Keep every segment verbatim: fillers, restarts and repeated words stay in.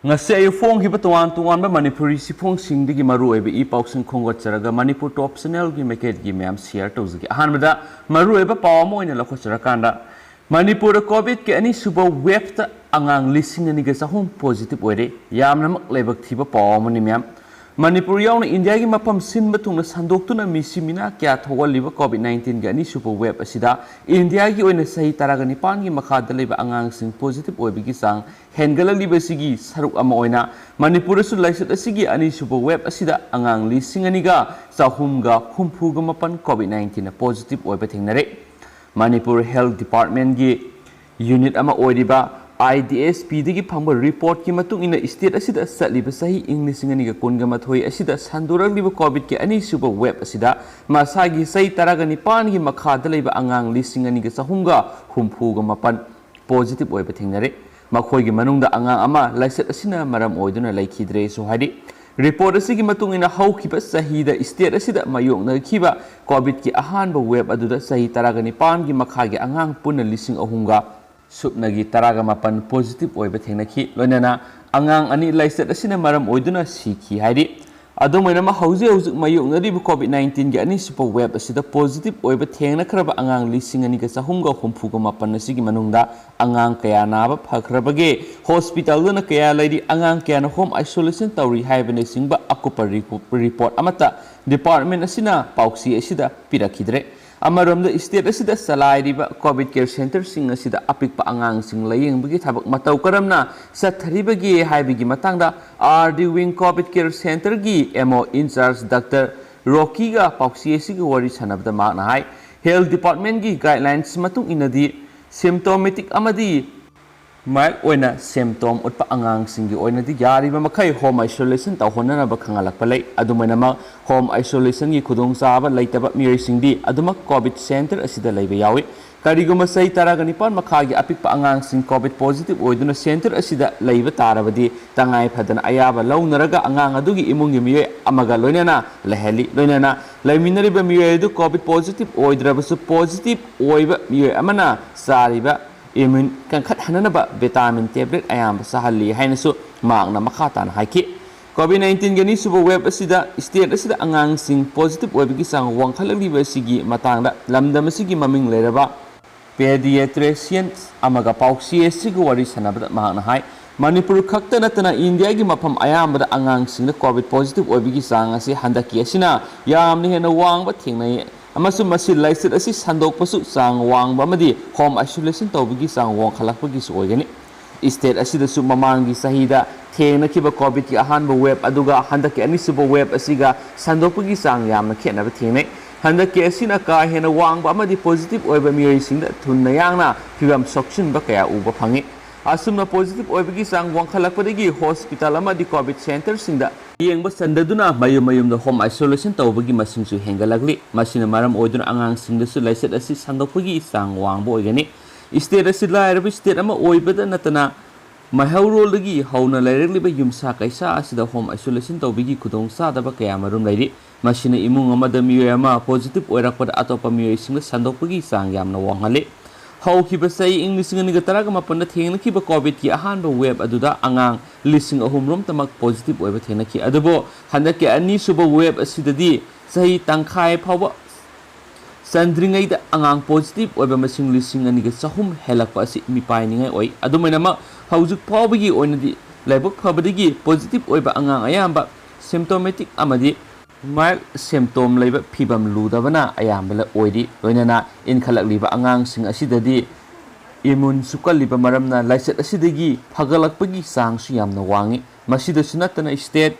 ꯉꯁꯤ ꯑꯌꯨꯛ ꯐꯣꯡꯈꯤꯕ ꯇꯣꯉꯥꯟ ꯇꯣꯉꯥꯟꯕ ꯃꯅꯤꯄꯨꯔꯤ ꯆꯦꯐꯣꯡꯁꯤꯡꯗꯒꯤ ꯃꯔꯨꯑꯣꯏꯕ ꯏ ꯄꯥꯎꯁꯤꯡ ꯈꯣꯝꯒꯠꯆꯔꯒ ꯃꯅꯤꯄꯨꯔ ꯇꯣꯞ ꯆꯦꯅꯦꯜꯒꯤ ꯃꯥꯏꯀꯩꯗꯒꯤ ꯃꯌꯥꯝ ꯁꯤꯌꯔ ꯇꯧꯖꯒꯦ꯫ ꯑꯍꯥꯟꯕꯗ ꯃꯔꯨꯑꯣꯏꯕ ꯄꯥꯎ ꯑꯃ ꯑꯣꯏꯅ ꯂꯧꯈꯠꯆꯔꯀꯥꯟꯗ, ꯃꯅꯤꯄꯨꯔꯗ ꯀꯣꯚꯤꯗꯀꯤ ꯑꯅꯤꯁꯨꯕ ꯋꯦꯕꯇ ꯑꯉꯥꯡ ꯂꯤꯁꯤꯡ ꯑꯅꯤꯒ ꯆꯍꯨꯝ ꯄꯣꯖꯤꯇꯤꯚ ꯑꯣꯏꯔꯦ꯫ ꯌꯥꯝꯅꯃꯛ ꯂꯥꯏꯕꯛ ꯊꯤꯕ ꯄꯥꯎ ꯑꯃꯅꯤ ꯃꯌꯥꯝ꯫ ꯃꯅꯤꯄꯨꯔ ꯌꯥꯎꯅ ꯏꯟꯗꯤꯌꯥꯒꯤ ꯃꯐꯝ ꯁꯤꯟꯕ ꯊꯨꯡꯅ ꯁꯟꯗꯣꯛꯇꯨꯅ ꯃꯤꯁꯤ ꯃꯤꯅꯥ ꯀꯌꯥ ꯊꯣꯛꯍꯜꯂꯤꯕ ꯀꯣꯚꯤꯗ ꯅꯥꯏꯟꯇꯤꯟꯒꯤ ꯑꯅꯤꯁꯨꯕ ꯋꯦꯕ ꯑꯁꯤꯗ ꯏꯟꯗꯤꯌꯥꯒꯤ ꯑꯣꯏꯅ ꯆꯍꯤ ꯇꯔꯥꯒ ꯅꯤꯄꯥꯟꯒꯤ ꯃꯈꯥꯗ ꯂꯩꯕ ꯑꯉꯥꯡꯁꯤꯡ ꯄꯣꯖꯤꯇꯤꯚ ꯑꯣꯏꯕꯒꯤ ꯆꯥꯡ ꯍꯦꯟꯒꯠꯂꯛꯂꯤꯕꯁꯤꯒꯤ ꯁꯔꯨꯛ ꯑꯃ ꯑꯣꯏꯅ ꯃꯅꯤꯄꯨꯔꯗꯁꯨ ꯂꯥꯏꯆꯠ ꯑꯁꯤꯒꯤ ꯑꯅꯤꯁꯨꯕ ꯋꯦꯕ ꯑꯁꯤꯗ ꯑꯉꯥꯡ ꯂꯤꯁꯤꯡ ꯑꯅꯤꯒ ꯆꯍꯨꯝꯒ ꯍꯨꯝꯐꯨꯒ ꯃꯥꯄꯟ ꯀꯣꯚꯤꯗ ꯅꯥꯏꯟꯇꯤꯟꯅ ꯄꯣꯖꯤꯇꯤꯚ ꯑꯣꯏꯕ ꯊꯦꯡꯅꯔꯦ꯫ ꯃꯅꯤꯄꯨꯔ ꯍꯦꯜꯊ ꯗꯤꯄꯥꯔꯠꯃꯦꯟꯒꯤ ꯌꯨꯅꯤꯠ ꯑꯃ ꯑꯣꯏꯔꯤꯕ ꯑꯥꯏ ꯗꯤ ꯑꯦꯁ ꯄꯤꯗꯒꯤ ꯐꯪꯕ ꯔꯤꯄꯣꯔꯠꯀꯤ ꯃꯇꯨꯡ ꯏꯟꯅ, ꯁ꯭ꯇꯦꯠ ꯑꯁꯤꯗ ꯆꯠꯂꯤꯕ ꯆꯍꯤ ꯏꯪ ꯂꯤꯁꯤꯡ ꯑꯅꯤꯒ ꯀꯨꯟꯒ ꯃꯥꯊꯣꯏ ꯑꯁꯤꯗ ꯁꯟꯗꯣꯔꯛꯂꯤꯕ ꯀꯣꯚꯤꯗꯀꯤ ꯑꯅꯤꯁꯨꯕ ꯋꯦꯕ ꯑꯁꯤꯗ ꯃꯁꯥꯒꯤ ꯆꯍꯤ ꯇꯔꯥꯒ ꯅꯤꯄꯥꯟꯒꯤ ꯃꯈꯥꯗ ꯂꯩꯕ ꯑꯉꯥꯡ ꯂꯤꯁꯤꯡ ꯑꯅꯤꯒ ꯆꯍꯨꯝꯒ ꯍꯨꯝꯐꯨꯒ ꯃꯥꯄꯟ ꯄꯣꯖꯤꯇꯤꯚ ꯑꯣꯏꯕ ꯊꯦꯡꯅꯔꯦ꯫ ꯃꯈꯣꯏꯒꯤ ꯃꯅꯨꯡꯗ ꯑꯉꯥꯡ ꯑꯃ ꯂꯥꯏꯆꯠ ꯑꯁꯤꯅ ꯃꯔꯝ ꯑꯣꯏꯗꯨꯅ ꯂꯩꯈꯤꯗ꯭ꯔꯦꯁꯨ ꯍꯥꯏꯔꯤ꯫ ꯔꯤꯄꯣꯔꯠ ꯑꯁꯤꯒꯤ ꯃꯇꯨꯡ ꯏꯟꯅ, ꯍꯧꯈꯤꯕ ꯆꯍꯤꯗ ꯁ꯭ꯇꯦꯠ ꯑꯁꯤꯗ ꯃꯥꯌꯣꯛꯅꯈꯤꯕ ꯀꯣꯚꯤꯗꯀꯤ ꯑꯍꯥꯟꯕ ꯋꯦꯕ ꯑꯗꯨꯗ ꯆꯍꯤ ꯇꯔꯥꯒ ꯅꯤꯄꯥꯟꯒꯤ ꯃꯈꯥꯒꯤ ꯑꯉꯥꯡ ꯄꯨꯟꯅ ꯂꯤꯁꯤꯡ ꯑꯍꯨꯝꯒ ꯁꯨꯞꯅꯒꯤ ꯇꯔꯥꯒ ꯃꯥꯄꯟ ꯄꯣꯖꯤꯇꯤꯚ ꯑꯣꯏꯕ ꯊꯦꯡꯅꯈꯤ꯫ ꯂꯣꯏꯅꯅ ꯑꯉꯥꯡ ꯑꯅꯤ ꯂꯥꯏꯆꯠ ꯑꯁꯤꯅ ꯃꯔꯝ ꯑꯣꯏꯗꯨꯅ ꯁꯤꯈꯤ ꯍꯥꯏꯔꯤ꯫ ꯑꯗꯨꯝ ꯑꯣꯏꯅꯃꯛ, ꯍꯧꯖꯤꯛ ꯍꯧꯖꯤꯛ ꯃꯥꯌꯣꯛꯅꯔꯤꯕ ꯀꯣꯚꯤꯗ ꯅꯥꯏꯟꯇꯤꯟꯒꯤ ꯑꯅꯤꯁꯨꯕ ꯋꯦꯕ ꯑꯁꯤꯗ ꯄꯣꯖꯤꯇꯤꯚ ꯑꯣꯏꯕ ꯊꯦꯡꯅꯈ꯭ꯔꯕ ꯑꯉꯥꯡ ꯂꯤꯁꯤꯡ ꯑꯅꯤꯒ ꯆꯍꯨꯝꯒ ꯍꯨꯝꯐꯨꯒ ꯃꯥꯄꯟ ꯑꯁꯤꯒꯤ ꯃꯅꯨꯡꯗ ꯑꯉꯥꯡ ꯀꯌꯥ ꯅꯥꯕ ꯐꯈ꯭ꯔꯕꯒꯦ? ꯍꯣꯁꯄꯤꯇꯥꯜꯗꯅ ꯀꯌꯥ ꯂꯩꯔꯤ? ꯑꯉꯥꯡ ꯀꯌꯥꯅ ꯍꯣꯝ ꯑꯥꯏꯁꯣꯂꯦꯁꯟ ꯇꯧꯔꯤ? ꯍꯥꯏꯕꯅꯆꯤꯡꯕ ꯑꯀꯨꯞꯄ ꯔꯤꯄꯣ-, ꯔꯤꯄꯣꯔꯠ ꯑꯃꯠꯇ ꯗꯤꯄꯥꯔꯠꯃꯦꯟ ꯑꯁꯤꯅ ꯄꯥꯎꯆꯦ ꯑꯁꯤꯗ ꯄꯤꯔꯛꯈꯤꯗ꯭ꯔꯦ꯫ ꯑꯃꯔꯣꯝꯗ, ꯁ꯭ꯇꯦꯠ ꯑꯁꯤꯗ ꯆꯂꯥꯏꯔꯤꯕ ꯀꯣꯚꯤꯗ ꯀꯦꯌꯔ ꯁꯦꯟꯇꯔꯁꯤꯡ ꯑꯁꯤꯗ ꯑꯄꯤꯛꯄ ꯑꯉꯥꯡꯁꯤꯡ ꯂꯥꯌꯦꯡꯕꯒꯤ ꯊꯕꯛ ꯃꯇꯧ ꯀꯔꯝꯅ ꯆꯠꯊꯔꯤꯕꯒꯦ ꯍꯥꯏꯕꯒꯤ ꯃꯇꯥꯡꯗ R D wing COVID care ꯁꯦꯟꯇꯔꯒꯤ ꯑꯦꯝ ꯑꯣ ꯏꯟꯆꯥꯔꯖ ꯗꯥꯛꯇꯔ ꯔꯣꯀꯤꯒ ꯄꯥꯎꯆꯦ ꯑꯁꯤꯒꯤ ꯋꯥꯔꯤ ꯁꯥꯟꯅꯕꯗ ꯃꯍꯥꯛꯅ ꯍꯥꯏ, ꯍꯦꯜꯊ ꯗꯤꯄꯥꯔꯠꯃꯦꯟꯒꯤ ꯒꯥꯏꯗꯂꯥꯏꯟꯁ ꯃꯇꯨꯡ ꯏꯟꯅꯗꯤ ꯁꯤꯝꯇꯣꯃꯦꯇꯤꯛ ꯑꯃꯗꯤ ꯃꯥꯏꯜꯗ ꯑꯣꯏꯅ ꯁꯤꯝꯇꯣꯝ ꯎꯠꯄ ꯑꯉꯥꯡꯁꯤꯡꯒꯤ ꯑꯣꯏꯅꯗꯤ ꯌꯥꯔꯤꯕ ꯃꯈꯩ ꯍꯣꯝ ꯑꯥꯏꯁꯣꯂꯦꯁꯟ ꯇꯧꯍꯟꯅꯅꯕ ꯈꯪꯍꯜꯂꯛꯄ ꯂꯩ꯫ ꯑꯗꯨꯝ ꯑꯣꯏꯅꯃꯛ, ꯍꯣꯝ ꯑꯥꯏꯁꯣꯂꯦꯁꯟꯒꯤ ꯈꯨꯗꯣꯡꯆꯥꯕ ꯂꯩꯇꯕ ꯃꯤꯑꯣꯏꯁꯤꯡꯗꯤ ꯑꯗꯨꯃꯛ ꯀꯣꯚꯤꯗ ꯁꯦꯟꯇꯔ ꯑꯁꯤꯗ ꯂꯩꯕ ꯌꯥꯎꯏ꯫ ꯀꯔꯤꯒꯨꯝꯕ ꯆꯍꯤ ꯇꯔꯥꯒ ꯅꯤꯄꯥꯟ ꯃꯈꯥꯒꯤ ꯑꯄꯤꯛꯄ ꯑꯉꯥꯡꯁꯤꯡ ꯀꯣꯚꯤꯗ ꯄꯣꯖꯤꯇꯤꯚ ꯑꯣꯏꯗꯨꯅ ꯁꯦꯟꯇꯔ ꯑꯁꯤꯗ ꯂꯩꯕ ꯇꯥꯔꯕꯗꯤ, ꯇꯉꯥꯏ ꯐꯗꯅ ꯑꯌꯥꯕ ꯂꯧꯅꯔꯒ ꯑꯉꯥꯡ ꯑꯗꯨꯒꯤ ꯏꯃꯨꯡꯒꯤ ꯃꯤꯑꯣꯏ ꯑꯃꯒ ꯂꯣꯏꯅꯅ ꯂꯩꯍꯜꯂꯤ꯫ ꯂꯣꯏꯅꯅ ꯂꯩꯃꯤꯟꯅꯔꯤꯕ ꯃꯤꯑꯣꯏ ꯑꯗꯨ ꯀꯣꯚꯤꯗ ꯄꯣꯖꯤꯇꯤꯚ ꯑꯣꯏꯗ꯭ꯔꯕꯁꯨ, ꯄꯣꯖꯤꯇꯤꯚ ꯑꯣꯏꯕ ꯃꯤꯑꯣꯏ ꯑꯃꯅ ꯆꯥꯔꯤꯕ ꯏꯝꯃ꯭ꯌꯨꯟ ꯀꯟꯈꯠꯍꯟꯅꯅꯕ ꯚꯤꯇꯥꯃꯤꯟ ꯇꯦꯕ꯭ꯂꯦꯠ ꯑꯌꯥꯝꯕ ꯆꯥꯍꯜꯂꯤ ꯍꯥꯏꯅꯁꯨ ꯃꯍꯥꯛꯅ ꯃꯈꯥ ꯇꯥꯅ ꯍꯥꯏꯈꯤ꯫ ꯀꯣꯚꯤꯗ ꯅꯥꯏꯟꯇꯤꯟꯒꯤ ꯑꯅꯤꯁꯨꯕ ꯋꯦꯕ ꯑꯁꯤꯗ ꯁ꯭ꯇꯦꯠ ꯑꯁꯤꯗ ꯑꯉꯥꯡꯁꯤꯡ ꯄꯣꯖꯤꯇꯤꯚ ꯑꯣꯏꯕꯒꯤ ꯆꯥꯡ ꯋꯥꯡꯈꯠꯂꯛꯂꯤꯕ ꯑꯁꯤꯒꯤ ꯃꯇꯥꯡꯗ ꯂꯝꯗꯝ ꯑꯁꯤꯒꯤ ꯃꯃꯤꯡ ꯂꯩꯔꯕ ꯄꯦꯗꯤꯌꯦꯇ꯭ꯔꯤꯁꯤꯌꯟ ꯑꯃꯒ ꯄꯥꯎꯆꯦ ꯑꯁꯤꯒ ꯋꯥꯔꯤ ꯁꯥꯟꯅꯕꯗ ꯃꯍꯥꯛꯅ ꯍꯥꯏ, ꯃꯅꯤꯄꯨꯔ ꯈꯛꯇ ꯅꯠꯇꯅ ꯏꯟꯗꯤꯌꯥꯒꯤ ꯃꯐꯝ ꯑꯌꯥꯝꯕꯗ ꯑꯉꯥꯡꯁꯤꯡꯗ ꯀꯣꯚꯤꯗ ꯄꯣꯖꯤꯇꯤꯚ ꯑꯣꯏꯕꯒꯤ ꯆꯥꯡ ꯑꯁꯤ ꯍꯟꯗꯛꯀꯤ ꯑꯁꯤꯅ ꯌꯥꯝꯅ ꯍꯦꯟꯅ ꯋꯥꯡꯕ ꯊꯦꯡꯅꯩ ꯑꯃꯁꯨꯡ ꯃꯁꯤ ꯂꯥꯏꯆꯠ ꯑꯁꯤ ꯁꯟꯗꯣꯛꯄꯁꯨ ꯆꯥꯡ ꯋꯥꯡꯕ ꯑꯃꯗꯤ ꯍꯣꯝ ꯑꯥꯏꯁꯣꯂꯦꯁꯟ ꯇꯧꯕꯒꯤ ꯆꯥꯡ ꯋꯥꯡꯈꯠꯂꯛꯄꯒꯤꯁꯨ ꯑꯣꯏꯒꯅꯤ꯫ ꯁ꯭ꯇꯦꯠ ꯑꯁꯤꯗꯁꯨ ꯃꯃꯥꯡꯒꯤ ꯆꯍꯤꯗ ꯊꯦꯡꯅꯈꯤꯕ ꯀꯣꯚꯤꯗꯀꯤ ꯑꯍꯥꯟꯕ ꯋꯦꯕ ꯑꯗꯨꯒ ꯍꯟꯗꯛꯀꯤ ꯑꯅꯤꯁꯨꯕ ꯋꯦꯕ ꯑꯁꯤꯒ ꯁꯟꯗꯣꯛꯄꯒꯤ ꯆꯥꯡ ꯌꯥꯝꯅ ꯈꯦꯠꯅꯕ ꯊꯦꯡꯅꯩ꯫ ꯍꯟꯗꯛꯀꯤ ꯑꯁꯤꯅ ꯀꯥ ꯍꯦꯟꯅ ꯋꯥꯡꯕ ꯑꯃꯗꯤ ꯄꯣꯖꯤꯇꯤꯚ ꯑꯣꯏꯕ ꯃꯤꯑꯣꯏꯁꯤꯡꯗ ꯊꯨꯅ ꯌꯥꯡꯅ ꯐꯤꯕꯝ ꯁꯣꯛꯆꯤꯟꯕ ꯀꯌꯥ ꯎꯕ ꯐꯪꯉꯤ꯫ ꯑꯁꯨꯝꯅ ꯄꯣꯖꯤꯇꯤꯚ ꯑꯣꯏꯕꯒꯤ ꯆꯥꯡ ꯋꯥꯡꯈꯠꯂꯛꯄꯗꯒꯤ ꯍꯣꯁꯄꯤꯇꯥꯜ ꯑꯃꯗꯤ ꯀꯣꯚꯤꯗ ꯁꯦꯟꯇꯔꯁꯤꯡꯗ ꯌꯦꯡꯕ ꯆꯟꯗꯗꯨꯅ ꯃꯌꯨꯝ ꯃꯌꯨꯝꯗ ꯍꯣꯝ ꯑꯥꯏꯁꯣꯂꯦꯁꯟ ꯇꯧꯕꯒꯤ ꯃꯁꯤꯡꯁꯨ ꯍꯦꯟꯒꯠꯂꯛꯂꯤ꯫ ꯃꯁꯤꯅ ꯃꯔꯝ ꯑꯣꯏꯗꯨꯅ ꯑꯉꯥꯡꯁꯤꯡꯗꯁꯨ ꯂꯥꯏꯆꯠ ꯑꯁꯤ ꯁꯟꯗꯣꯛꯄꯒꯤ ꯆꯥꯡ ꯋꯥꯡꯕ ꯑꯣꯏꯒꯅꯤ꯫ ꯁ꯭ꯇꯦꯠ ꯑꯁꯤ ꯂꯥꯏꯔꯕ ꯁ꯭ꯇꯦꯠ ꯑꯃ ꯑꯣꯏꯕꯗ ꯅꯠꯇꯅ ꯃꯩꯍꯧꯔꯣꯜꯗꯒꯤ ꯍꯧꯅ ꯂꯩꯔꯛꯂꯤꯕ ꯌꯨꯝꯁꯥ ꯀꯩꯁꯥ ꯑꯁꯤꯗ ꯍꯣꯝ ꯑꯥꯏꯁꯣꯂꯦꯁꯟ ꯇꯧꯕꯒꯤ ꯈꯨꯗꯣꯡꯆꯥꯗꯕ ꯀꯌꯥꯃꯔꯨꯝ ꯂꯩꯔꯤ꯫ ꯃꯁꯤꯅ ꯏꯃꯨꯡ ꯑꯃꯗ ꯃꯤꯑꯣꯏ ꯑꯃ ꯄꯣꯖꯤꯇꯤꯚ ꯑꯣꯏꯔꯛꯄꯗ ꯑꯇꯣꯞꯄ ꯃꯤꯑꯣꯏꯁꯤꯡꯗ ꯁꯟꯗꯣꯛꯄꯒꯤ ꯆꯥꯡ ꯌꯥꯝꯅ ꯋꯥꯡꯍꯜꯂꯤ꯫ ꯍꯧꯈꯤꯕ ꯆꯍꯤ ꯏꯪ ꯂꯤꯁꯤꯡ ꯑꯅꯤꯒ ꯇꯔꯥꯒ ꯃꯥꯄꯟꯗ ꯊꯦꯡꯅꯈꯤꯕ ꯀꯣꯚꯤꯗꯀꯤ ꯑꯍꯥꯟꯕ ꯋꯦꯕ ꯑꯗꯨꯗ ꯑꯉꯥꯡ ꯂꯤꯁꯤꯡ ꯑꯍꯨꯝ ꯔꯣꯝꯇꯃꯛ ꯄꯣꯖꯤꯇꯤꯚ ꯑꯣꯏꯕ ꯊꯦꯡꯅꯈꯤ꯫ ꯑꯗꯨꯕꯨ ꯍꯟꯗꯛꯀꯤ ꯑꯅꯤꯁꯨꯕ ꯋꯦꯕ ꯑꯁꯤꯗꯗꯤ ꯆꯍꯤ ꯇꯪꯈꯥꯏ ꯐꯥꯎꯕ ꯆꯟꯗ꯭ꯔꯤꯉꯩꯗ ꯑꯉꯥꯡ ꯄꯣꯖꯤꯇꯤꯚ ꯑꯣꯏꯕ ꯃꯁꯤꯡ ꯂꯤꯁꯤꯡ ꯑꯅꯤꯒ ꯆꯍꯨꯝ ꯍꯦꯜꯂꯛꯄ ꯑꯁꯤ ꯃꯤꯄꯥꯏꯅꯤꯡꯉꯥꯏ ꯑꯣꯏ꯫ ꯑꯗꯨꯃꯥꯏꯅꯃꯛ ꯍꯧꯖꯤꯛ ꯐꯥꯎꯕꯒꯤ ꯑꯣꯏꯅꯗꯤ ꯂꯥꯏꯕꯛ ꯐꯕꯗꯒꯤ ꯄꯣꯖꯤꯇꯤꯚ ꯑꯣꯏꯕ ꯑꯉꯥꯡ ꯑꯌꯥꯝꯕ ꯁꯤꯝꯇꯣꯃꯦꯇꯤꯛ ꯑꯃꯗꯤ ꯃꯥꯏꯜ ꯁꯤꯝꯇꯣꯝ ꯂꯩꯕ ꯐꯤꯕꯝ ꯂꯨꯗꯕꯅ ꯑꯌꯥꯝꯕ ꯑꯣꯏꯔꯤ꯫ ꯂꯣꯏꯅꯅ ꯏꯟꯈꯠꯂꯛꯂꯤꯕ ꯑꯉꯥꯡꯁꯤꯡ ꯑꯁꯤꯗꯗꯤ ꯏꯃ꯭ꯌꯨꯟꯁꯨ ꯀꯜꯂꯤꯕ ꯃꯔꯝꯅ ꯂꯥꯏꯆꯠ ꯑꯁꯤꯗꯒꯤ ꯐꯒꯠꯂꯛꯄꯒꯤ ꯆꯥꯡꯁꯨ ꯌꯥꯝꯅ ꯋꯥꯡꯉꯤ꯫ ꯃꯁꯤꯗꯁꯨ ꯅꯠꯇꯅ ꯁ꯭ꯇꯦꯠ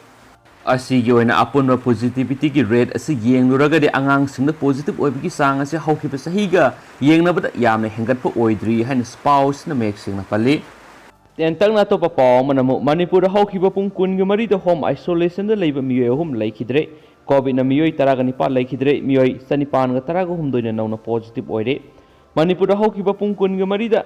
ꯑꯁꯤꯒꯤ ꯑꯣꯏꯅ ꯑꯄꯨꯟꯕ ꯄꯣꯖꯤꯇꯤꯚꯤꯇꯤꯒꯤ ꯔꯦꯠ ꯑꯁꯤ ꯌꯦꯡꯂꯨꯔꯒꯗꯤ ꯑꯉꯥꯡꯁꯤꯡꯗ ꯄꯣꯖꯤꯇꯤꯚ ꯑꯣꯏꯕꯒꯤ ꯆꯥꯡ ꯑꯁꯤ ꯍꯧꯈꯤꯕ ꯆꯍꯤꯒ ꯌꯦꯡꯅꯕꯗ ꯌꯥꯝꯅ ꯍꯦꯟꯒꯠꯄ ꯑꯣꯏꯗ꯭ꯔꯤ ꯍꯥꯏꯅꯁꯨ ꯄꯥꯎ ꯑꯁꯤꯅ ꯃꯌꯦꯛ ꯁꯦꯡꯅ ꯄꯜꯂꯤ꯫ ꯇꯦꯟꯇꯛꯅ ꯑꯇꯣꯞꯄ ꯄꯥꯎ ꯑꯃꯅ ꯑꯃꯨꯛ ꯃꯅꯤꯄꯨꯔꯗ ꯍꯧꯈꯤꯕ ꯄꯨꯡ ꯀꯨꯟꯒ ꯃꯔꯤꯗ ꯍꯣꯝ ꯑꯥꯏꯁꯣꯂꯦꯁꯟꯗ ꯂꯩꯕ ꯃꯤꯑꯣꯏ ꯑꯍꯨꯝ ꯂꯩꯈꯤꯗ꯭ꯔꯦ꯫ ꯀꯣꯚꯤꯗꯅ ꯃꯤꯑꯣꯏ ꯇꯔꯥꯒ ꯅꯤꯄꯥꯟ ꯂꯩꯈꯤꯗ꯭ꯔꯦ, ꯃꯤꯑꯣꯏ ꯆꯅꯤꯄꯥꯟꯒ ꯇꯔꯥꯒ ꯍꯨꯝꯗꯣꯏꯅ ꯅꯧꯅ ꯄꯣꯖꯤꯇꯤꯚ ꯑꯣꯏꯔꯦ꯫ ꯃꯅꯤꯄꯨꯔꯗ ꯍꯧꯈꯤꯕ ꯄꯨꯡ ꯀꯨꯟꯒ ꯃꯔꯤꯗ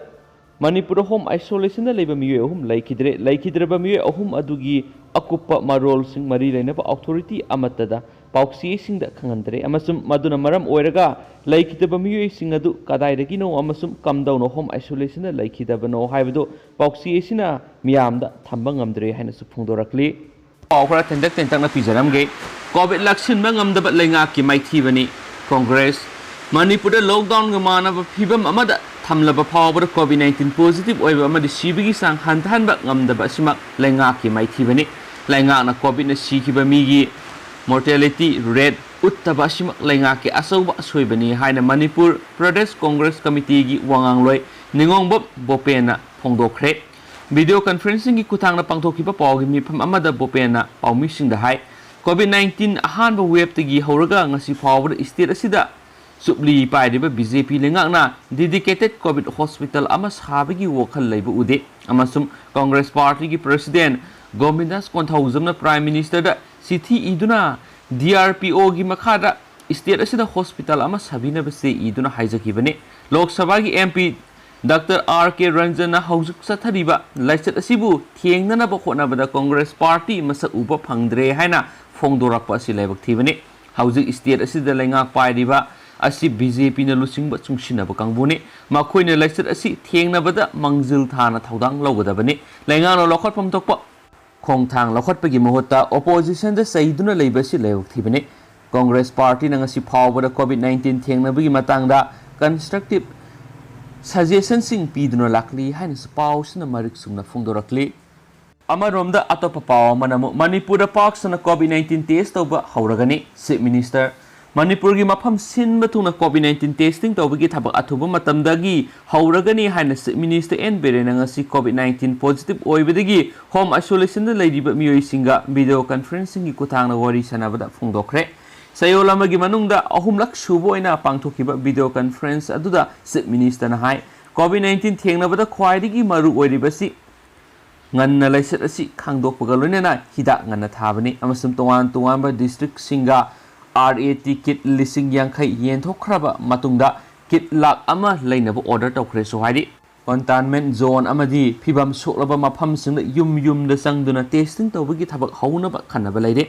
ꯃꯅꯤꯄꯨꯔꯗ ꯍꯣꯝ ꯑꯥꯏꯁꯣꯂꯦꯁꯟꯗ ꯂꯩꯕ ꯃꯤꯑꯣꯏ ꯑꯍꯨꯝ ꯂꯩꯈꯤꯗ꯭ꯔꯦ꯫ ꯂꯩꯈꯤꯗ꯭ꯔꯕ ꯃꯤꯑꯣꯏ ꯑꯍꯨꯝ ꯑꯗꯨꯒꯤ ꯑꯀꯨꯞꯄ ꯃꯔꯣꯜꯁꯤꯡ ꯃꯔꯤ ꯂꯩꯅꯕ ꯑꯣꯊꯣꯔꯤꯇꯤ ꯑꯃꯠꯇꯗ ꯄꯥꯎꯆꯦꯁꯤꯡꯗ ꯈꯪꯍꯟꯗ꯭ꯔꯦ ꯑꯃꯁꯨꯡ ꯃꯗꯨꯅ ꯃꯔꯝ ꯑꯣꯏꯔꯒ ꯂꯩꯈꯤꯗꯕ ꯃꯤꯑꯣꯏꯁꯤꯡ ꯑꯗꯨ ꯀꯗꯥꯏꯗꯒꯤꯅꯣ ꯑꯃꯁꯨꯡ ꯀꯝꯗꯧꯅ home isolationꯗ ꯂꯩꯈꯤꯗꯕꯅꯣ ꯍꯥꯏꯕꯗꯨ ꯄꯥꯎꯆꯦ ꯑꯁꯤꯅ ꯃꯤꯌꯥꯝꯗ ꯊꯝꯕ ꯉꯝꯗ꯭ꯔꯦ ꯍꯥꯏꯅꯁꯨ ꯐꯣꯡꯗꯣꯔꯛꯂꯤ꯫ ꯄꯥꯎ ꯈꯔ ꯇꯦꯟꯇꯛ ꯇꯦꯟꯇꯛꯅ ꯄꯤꯖꯔꯝꯒꯦ꯫ ꯀꯣꯚꯤꯗ ꯂꯥꯛꯁꯤꯟꯕ ꯉꯝꯗꯕ ꯂꯩꯉꯥꯛꯀꯤ ꯃꯥꯏꯊꯤꯕꯅꯤ꯫ ꯀꯣꯡꯒ꯭ꯔꯦꯁ꯫ ꯃꯅꯤꯄꯨꯔꯗ ꯂꯣꯛꯗꯥꯎꯟꯒ ꯃꯥꯟꯅꯕ ꯐꯤꯕꯝ ꯑꯃꯗ ꯊꯝꯂꯕ ꯐꯥꯎꯕꯗ ꯀꯣꯚꯤꯗ ꯅꯥꯏꯟꯇꯤꯟ ꯄꯣꯖꯤꯇꯤꯚ ꯑꯣꯏꯕ ꯑꯃꯗꯤ ꯁꯤꯕꯒꯤ ꯆꯥꯡ ꯍꯟꯊꯍꯟꯕ ꯉꯝꯗꯕ ꯑꯁꯤꯃꯛ ꯂꯩꯉꯥꯛꯀꯤ ꯃꯥꯏꯊꯤꯕꯅꯤ꯫ ꯂꯩꯉꯥꯛꯅ ꯀꯣꯚꯤꯗꯅ ꯁꯤꯈꯤꯕ ꯃꯤꯒꯤ ꯃꯣꯔꯇꯦꯂꯤꯇꯤ ꯔꯦꯠ ꯎꯠꯇꯕ ꯑꯁꯤꯃꯛ ꯂꯩꯉꯥꯛꯀꯤ ꯑꯆꯧꯕ ꯑꯁꯣꯏꯕꯅꯤ ꯍꯥꯏꯅ ꯃꯅꯤꯄꯨꯔ ꯄ꯭ꯔꯗꯦꯁ ꯀꯣꯡꯒ꯭ꯔꯦꯁ ꯀꯃꯤꯇꯤꯒꯤ ꯋꯥꯉꯥꯡꯂꯣꯏ ꯅꯤꯉꯣꯝꯕꯝ ꯕꯣꯄꯦꯟꯅ ꯐꯣꯡꯗꯣꯛꯈ꯭ꯔꯦ꯫ ꯚꯤꯗꯤꯑꯣ ꯀꯟꯐꯔꯦꯟꯁꯤꯡꯒꯤ ꯈꯨꯠꯊꯥꯡꯗ ꯄꯥꯡꯊꯣꯛꯈꯤꯕ ꯄꯥꯎꯒꯤ ꯃꯤꯐꯝ ꯑꯃꯗ ꯕꯣꯄꯦꯟꯅ ꯄꯥꯎꯃꯤꯁꯤꯡꯗ ꯍꯥꯏ, ꯀꯣꯚꯤꯗ ꯅꯥꯏꯟꯇꯤꯟ ꯑꯍꯥꯟꯕ ꯋꯦꯕꯇꯒꯤ ꯍꯧꯔꯒ ꯉꯁꯤ ꯐꯥꯎꯕꯗ ꯁ꯭ꯇꯦꯠ ꯑꯁꯤꯗ ꯆꯨꯞꯂꯤ ꯄꯥꯏꯔꯤꯕ ꯕꯤ ꯖꯦ ꯄꯤ ꯂꯩꯉꯥꯛꯅ ꯗꯦꯗꯤꯀꯦꯇꯦꯗ ꯀꯣꯚꯤꯗ ꯍꯣꯁꯄꯤꯇꯥꯜ ꯑꯃ ꯁꯥꯕꯒꯤ ꯋꯥꯈꯜ ꯂꯩꯕ ꯎꯗꯦ ꯑꯃꯁꯨꯡ ꯀꯣꯡꯒ꯭ꯔꯦꯁ ꯄꯥꯔꯇꯤꯒꯤ ꯄ꯭ꯔꯁꯤꯗꯦꯟꯠ ꯒꯣꯕꯤꯟꯗꯥꯁ ꯀꯣꯟꯊꯧꯖꯝꯅ ꯄ꯭ꯔꯥꯏꯝ ꯃꯤꯅꯤꯁꯇꯔꯗ ꯆꯤꯊꯤ ꯏꯗꯨꯅ ꯗꯤ ꯑꯥꯔ ꯄꯤ ꯑꯣꯒꯤ ꯃꯈꯥꯗ ꯁ꯭ꯇꯦꯠ ꯑꯁꯤꯗ ꯍꯣꯁꯄꯤꯇꯥꯜ ꯑꯃ ꯁꯥꯕꯤꯅꯕ ꯆꯦ ꯏꯗꯨꯅ ꯍꯥꯏꯖꯈꯤꯕꯅꯤ꯫ ꯂꯣꯛ ꯁꯚꯥꯒꯤ ꯑꯦꯝ ꯄꯤ ꯗꯥꯛꯇꯔ ꯑꯥꯔ ꯀꯦ ꯔꯟꯖꯟꯅ ꯍꯧꯖꯤꯛ ꯆꯠꯊꯔꯤꯕ ꯂꯥꯏꯆꯠ ꯑꯁꯤꯕꯨ ꯊꯦꯡꯅꯅꯕ ꯍꯣꯠꯅꯕꯗ ꯀꯣꯡꯒ꯭ꯔꯦꯁ ꯄꯥꯔꯇꯤ ꯃꯁꯛ ꯎꯕ ꯐꯪꯗ꯭ꯔꯦ ꯍꯥꯏꯅ ꯐꯣꯡꯗꯣꯔꯛꯄ ꯑꯁꯤ ꯂꯥꯏꯕꯛ ꯊꯤꯕꯅꯤ꯫ ꯍꯧꯖꯤꯛ ꯁ꯭ꯇꯦꯠ ꯑꯁꯤꯗ ꯂꯩꯉꯥꯛ ꯄꯥꯏꯔꯤꯕ ꯑꯁꯤ ꯕꯤ ꯖꯦ ꯄꯤꯅ ꯂꯨꯆꯤꯡꯕ ꯆꯨꯡꯁꯤꯟꯅꯕ ꯀꯥꯡꯕꯨꯅꯤ꯫ ꯃꯈꯣꯏꯅ ꯂꯥꯏꯆꯠ ꯑꯁꯤ ꯊꯦꯡꯅꯕꯗ ꯃꯥꯡꯖꯤꯜ ꯊꯥꯅ ꯊꯧꯗꯥꯡ ꯂꯧꯒꯗꯕꯅꯤ꯫ ꯂꯩꯉꯥꯛꯅ ꯂꯧꯈꯠꯐꯝ ꯊꯣꯛꯄ ꯈꯣꯡꯊꯥꯡ ꯂꯧꯈꯠꯄꯒꯤ ꯃꯍꯨꯠꯇ ꯑꯣꯄꯣꯖꯤꯁꯟꯗ ꯆꯩꯗꯨꯅ ꯂꯩꯕ ꯑꯁꯤ ꯂꯥꯏꯕꯛ ꯊꯤꯕꯅꯤ꯫ ꯀꯣꯡꯒ꯭ꯔꯦꯁ ꯄꯥꯔꯇꯤꯅ ꯉꯁꯤ ꯐꯥꯎꯕꯗ ꯀꯣꯚꯤꯗ ꯅꯥꯏꯟꯇꯤꯟ ꯊꯦꯡꯅꯕꯒꯤ ꯃꯇꯥꯡꯗ ꯀꯟꯁꯇ꯭ꯔꯛꯇꯤꯚ ꯁꯖꯦꯁꯟꯁꯤꯡ ꯄꯤꯗꯨꯅ ꯂꯥꯛꯂꯤ ꯍꯥꯏꯅꯁꯨ ꯄꯥꯎꯁꯤꯅ ꯃꯔꯤꯛ ꯆꯨꯝꯅ ꯐꯣꯡꯗꯣꯔꯛꯂꯤ꯫ ꯑꯃꯔꯣꯝꯗ ꯑꯇꯣꯞꯄ ꯄꯥꯎ ꯑꯃꯅ ꯑꯃꯨꯛ ꯃꯅꯤꯄꯨꯔꯗ ꯄꯥꯛ ꯁꯟꯅ ꯀꯣꯚꯤꯗ ꯅꯥꯏꯟꯇꯤꯟ ꯇꯦꯁ ꯇꯧꯕ ꯍꯧꯔꯒꯅꯤ꯫ Chief minister. ꯃꯅꯤꯄꯨꯔꯒꯤ ꯃꯐꯝ ꯁꯤꯟꯕ ꯊꯨꯡꯅ ꯀꯣꯚꯤꯗ ꯅꯥꯏꯟꯇꯤꯟ ꯇꯦꯁꯇꯤꯡ ꯇꯧꯕꯒꯤ ꯊꯕꯛ ꯑꯊꯨꯕ ꯃꯇꯝꯗꯒꯤ ꯍꯧꯔꯒꯅꯤ ꯍꯥꯏꯅ ꯆꯤꯐ ꯃꯤꯅꯤꯁꯇꯔ ꯑꯦꯟ ꯕꯤꯔꯦꯟꯅ ꯉꯁꯤ ꯀꯣꯚꯤꯗ ꯅꯥꯏꯟꯇꯤꯟ ꯄꯣꯖꯤꯇꯤꯚ ꯑꯣꯏꯕꯗꯒꯤ ꯍꯣꯝ ꯑꯥꯏꯁꯣꯂꯦꯁꯟꯗ ꯂꯩꯔꯤꯕ ꯃꯤꯑꯣꯏꯁꯤꯡꯒ ꯚꯤꯗꯤꯑꯣ ꯀꯟꯐꯔꯦꯟꯁꯤꯡꯒꯤ ꯈꯨꯠꯊꯥꯡꯗ ꯋꯥꯔꯤ ꯁꯥꯟꯅꯕꯗ ꯐꯣꯡꯗꯣꯛꯈ꯭ꯔꯦ꯫ ꯆꯌꯣꯜ ꯑꯃꯒꯤ ꯃꯅꯨꯡꯗ ꯑꯍꯨꯝꯂꯛ ꯁꯨꯕ ꯑꯣꯏꯅ ꯄꯥꯡꯊꯣꯛꯈꯤꯕ ꯚꯤꯗꯤꯑꯣ ꯀꯟꯐꯔꯦꯟꯁ ꯑꯗꯨꯗ ꯆꯤꯐ ꯃꯤꯅꯤꯁꯇꯔꯅ ꯍꯥꯏ, ꯀꯣꯚꯤꯗ ꯅꯥꯏꯟꯇꯤꯟ ꯊꯦꯡꯅꯕꯗ ꯈ꯭ꯋꯥꯏꯗꯒꯤ ꯃꯔꯨ ꯑꯣꯏꯔꯤꯕꯁꯤ ꯉꯟꯅ ꯂꯥꯏꯆꯠ ꯑꯁꯤ ꯈꯪꯗꯣꯛꯄꯒ ꯂꯣꯏꯅꯅ ꯍꯤꯗꯥꯛ ꯉꯟꯅ ꯊꯥꯕꯅꯤ ꯑꯃꯁꯨꯡ ꯇꯣꯉꯥꯟ ꯇꯣꯉꯥꯟꯕ ꯗꯤꯁꯇ꯭ꯔꯤꯛꯁꯤꯡꯒ ꯑꯥꯔ ꯑꯦ ꯇꯤ ꯀꯤꯠ ꯂꯤꯁꯤꯡ ꯌꯥꯡꯈꯩ ꯌꯦꯟꯊꯣꯛꯈ꯭ꯔꯕ ꯃꯇꯨꯡꯗ ꯀꯤꯠ ꯂꯥꯛ ꯑꯃ ꯂꯩꯅꯕ ꯑꯣꯔꯗꯔ ꯇꯧꯈ꯭ꯔꯦꯁꯨ ꯍꯥꯏꯔꯤ꯫ ꯀꯟꯇꯦꯟꯃꯦꯟꯠ ꯖꯣꯟ ꯑꯃꯗꯤ ꯐꯤꯚꯝ ꯁꯣꯛꯂꯕ ꯃꯐꯝꯁꯤꯡꯗ ꯌꯨꯝ ꯌꯨꯝꯗ ꯆꯪꯗꯨꯅ ꯇꯦꯁꯇꯤꯡ ꯇꯧꯕꯒꯤ ꯊꯕꯛ ꯍꯧꯅꯕ ꯈꯟꯅꯕ ꯂꯩꯔꯦ꯫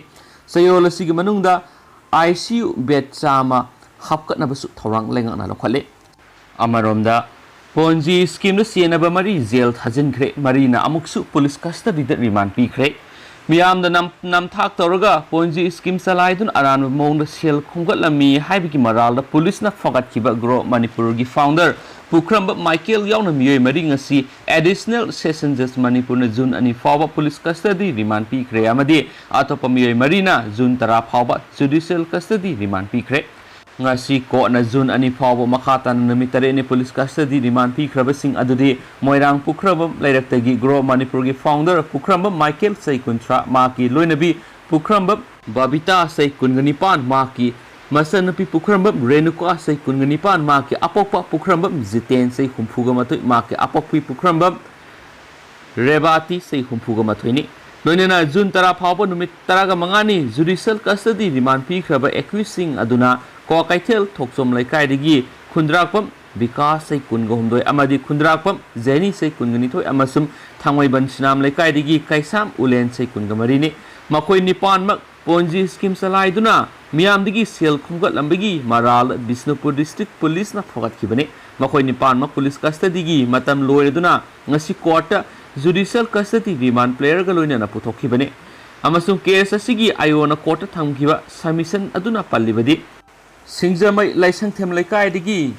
ꯆꯌꯣꯜ ꯑꯁꯤꯒꯤ ꯃꯅꯨꯡꯗ ICU bed ꯆꯥꯝꯃ ꯍꯥꯞꯀꯠꯅꯕꯁꯨ ꯊꯧꯔꯥꯡ ꯂꯩꯉꯥꯛꯅ ꯂꯧꯈꯠꯂꯦ꯫ ꯑꯃꯔꯣꯝꯗ, Ponzi schemeꯗ ꯁꯦꯟꯅꯕ ꯃꯔꯤ ꯖꯦꯜ ꯊꯥꯖꯤꯟꯈ꯭ꯔꯦ, ꯃꯔꯤꯅ ꯑꯃꯨꯛꯁꯨ police custodyꯗ remand ꯄꯤꯈ꯭ꯔꯦ꯫ ꯃꯤꯌꯥꯝꯗ ꯅꯝ-, ꯅꯝꯊꯥꯛ ꯇꯧꯔꯒ Ponzi scheme ꯆꯂꯥꯏꯗꯨꯅ ꯑꯔꯥꯟꯕ ꯃꯑꯣꯡꯗ ꯁꯦꯜ ꯈꯣꯝꯒꯠꯂꯝꯃꯤ ꯍꯥꯏꯕꯒꯤ ꯃꯔꯥꯜꯗ policeꯅ ꯐꯒꯠꯈꯤꯕ Grow Manipurꯒꯤ founder ꯄꯨꯈ꯭ꯔꯝꯕ ꯃꯥꯏꯀꯦꯜ ꯌꯥꯎꯅ ꯃꯤꯑꯣꯏ ꯃꯔꯤ ꯉꯁꯤ Additional Session Judge ꯃꯅꯤꯄꯨꯔꯅ June ꯑꯅꯤ ꯐꯥꯎꯕ police custody remand ꯄꯤꯈ꯭ꯔꯦ ꯑꯃꯗꯤ ꯑꯇꯣꯞꯄ ꯃꯤꯑꯣꯏ ꯃꯔꯤꯅ June ꯇꯔꯥ ꯐꯥꯎꯕ judicial custody remand ꯄꯤꯈ꯭ꯔꯦ꯫ ꯉꯁꯤ courtꯅ June ꯑꯅꯤ ꯐꯥꯎꯕ ꯃꯈꯥ ꯇꯥꯅ ꯅꯨꯃꯤꯠ ꯇꯔꯦꯠꯅꯤ police custody remand ꯄꯤꯈ꯭ꯔꯕꯁꯤꯡ ꯑꯗꯨꯗꯤ ꯃꯣꯏꯔꯥꯡ ꯄꯨꯈ꯭ꯔꯝꯕꯝ ꯂꯩꯔꯛꯇꯒꯤ Grow Manipurꯒꯤ founder ꯄꯨꯈ꯭ꯔꯝꯕꯝ ꯃꯥꯏꯀꯦꯜ ꯆꯍꯤ ꯀꯨꯟꯊ꯭ꯔꯥ, ꯃꯍꯥꯛꯀꯤ ꯂꯣꯏꯅꯕꯤ ꯄꯨꯈ꯭ꯔꯝꯕꯝ ꯕꯕꯤꯇꯥ ꯆꯍꯤ ꯀꯨꯟꯒ ꯅꯤꯄꯥꯟ, ꯃꯍꯥꯛꯀꯤ ꯃꯆꯟꯅꯨꯄꯤ ꯄꯨꯈ꯭ꯔꯝꯕꯝ ꯔꯦꯅꯨꯀꯥ ꯆꯍꯤ ꯀꯨꯟꯒ ꯅꯤꯄꯥꯟ, ꯃꯍꯥꯛꯀꯤ ꯑꯄꯣꯛꯄ ꯄꯨꯈ꯭ꯔꯝꯕꯝ ꯖꯤꯇꯦꯟ ꯆꯍꯤ ꯍꯨꯝꯐꯨꯒ ꯃꯥꯊꯣꯏ, ꯃꯍꯥꯛꯀꯤ ꯑꯄꯣꯛꯄꯤ ꯄꯨꯈ꯭ꯔꯝꯕꯝ ꯔꯦꯕꯥꯇꯤ ꯆꯍꯤ ꯍꯨꯝꯐꯨꯒ ꯃꯥꯊꯣꯏꯅꯤ꯫ ꯂꯣꯏꯅꯅ June ꯇꯔꯥ ꯐꯥꯎꯕ ꯅꯨꯃꯤꯠ ꯇꯔꯥꯒ ꯃꯉꯥꯅꯤ judicial custody remand ꯄꯤꯈ꯭ꯔꯕ accusedꯁꯤꯡ ꯑꯗꯨꯅ ꯀ꯭ꯋꯥꯀꯩꯊꯦꯜ ꯊꯣꯛꯆꯣꯝ ꯂꯩꯀꯥꯏꯗꯒꯤ ꯈꯨꯟꯗ꯭ꯔꯥꯛꯄꯝ ꯕꯤꯀꯥꯁ ꯆꯍꯤ ꯀꯨꯟꯒ ꯍꯨꯝꯗꯣꯏ ꯑꯃꯗꯤ ꯈꯨꯟꯗ꯭ꯔꯥꯛꯄꯝ ꯖꯦꯅꯤ ꯆꯍꯤ ꯀꯨꯟꯒ ꯅꯤꯊꯣꯏ ꯑꯃꯁꯨꯡ ꯊꯥꯡꯃꯩꯕꯟ ꯁꯤꯅꯥꯝ ꯂꯩꯀꯥꯏꯗꯒꯤ ꯀꯩꯁꯥꯝ ꯎꯂꯦꯟ ꯆꯍꯤ ꯀꯨꯟꯒ ꯃꯔꯤꯅꯤ꯫ ꯃꯈꯣꯏ ꯅꯤꯄꯥꯟꯃꯛ Ponzi scheme ꯆꯂꯥꯏꯗꯨꯅ ꯃꯤꯌꯥꯝꯗꯒꯤ ꯁꯦꯜ ꯈꯣꯝꯒꯠꯂꯝꯕꯒꯤ ꯃꯔꯥꯜ ꯕꯤꯁꯅꯨꯄꯨꯔ district policeꯅ ꯐꯒꯠꯈꯤꯕꯅꯤ꯫ ꯃꯈꯣꯏ ꯅꯤꯄꯥꯟꯃꯛ police custodyꯒꯤ ꯃꯇꯝ ꯂꯣꯏꯔꯗꯨꯅ ꯉꯁꯤ courtꯇ judicial custody remand playerꯒ ꯂꯣꯏꯅꯅ ꯄꯨꯊꯣꯛꯈꯤꯕꯅꯤ ꯑꯃꯁꯨꯡ case ꯑꯁꯤꯒꯤ ꯑꯥꯏꯑꯣꯅ courtꯇ ꯊꯝꯈꯤꯕ submission ꯑꯗꯨꯅ ꯄꯜꯂꯤꯕꯗꯤ, ꯁꯤꯡꯖꯃꯩ ꯂꯥꯏꯁꯪꯊꯦꯝ ꯂꯩꯀꯥꯏꯗꯒꯤ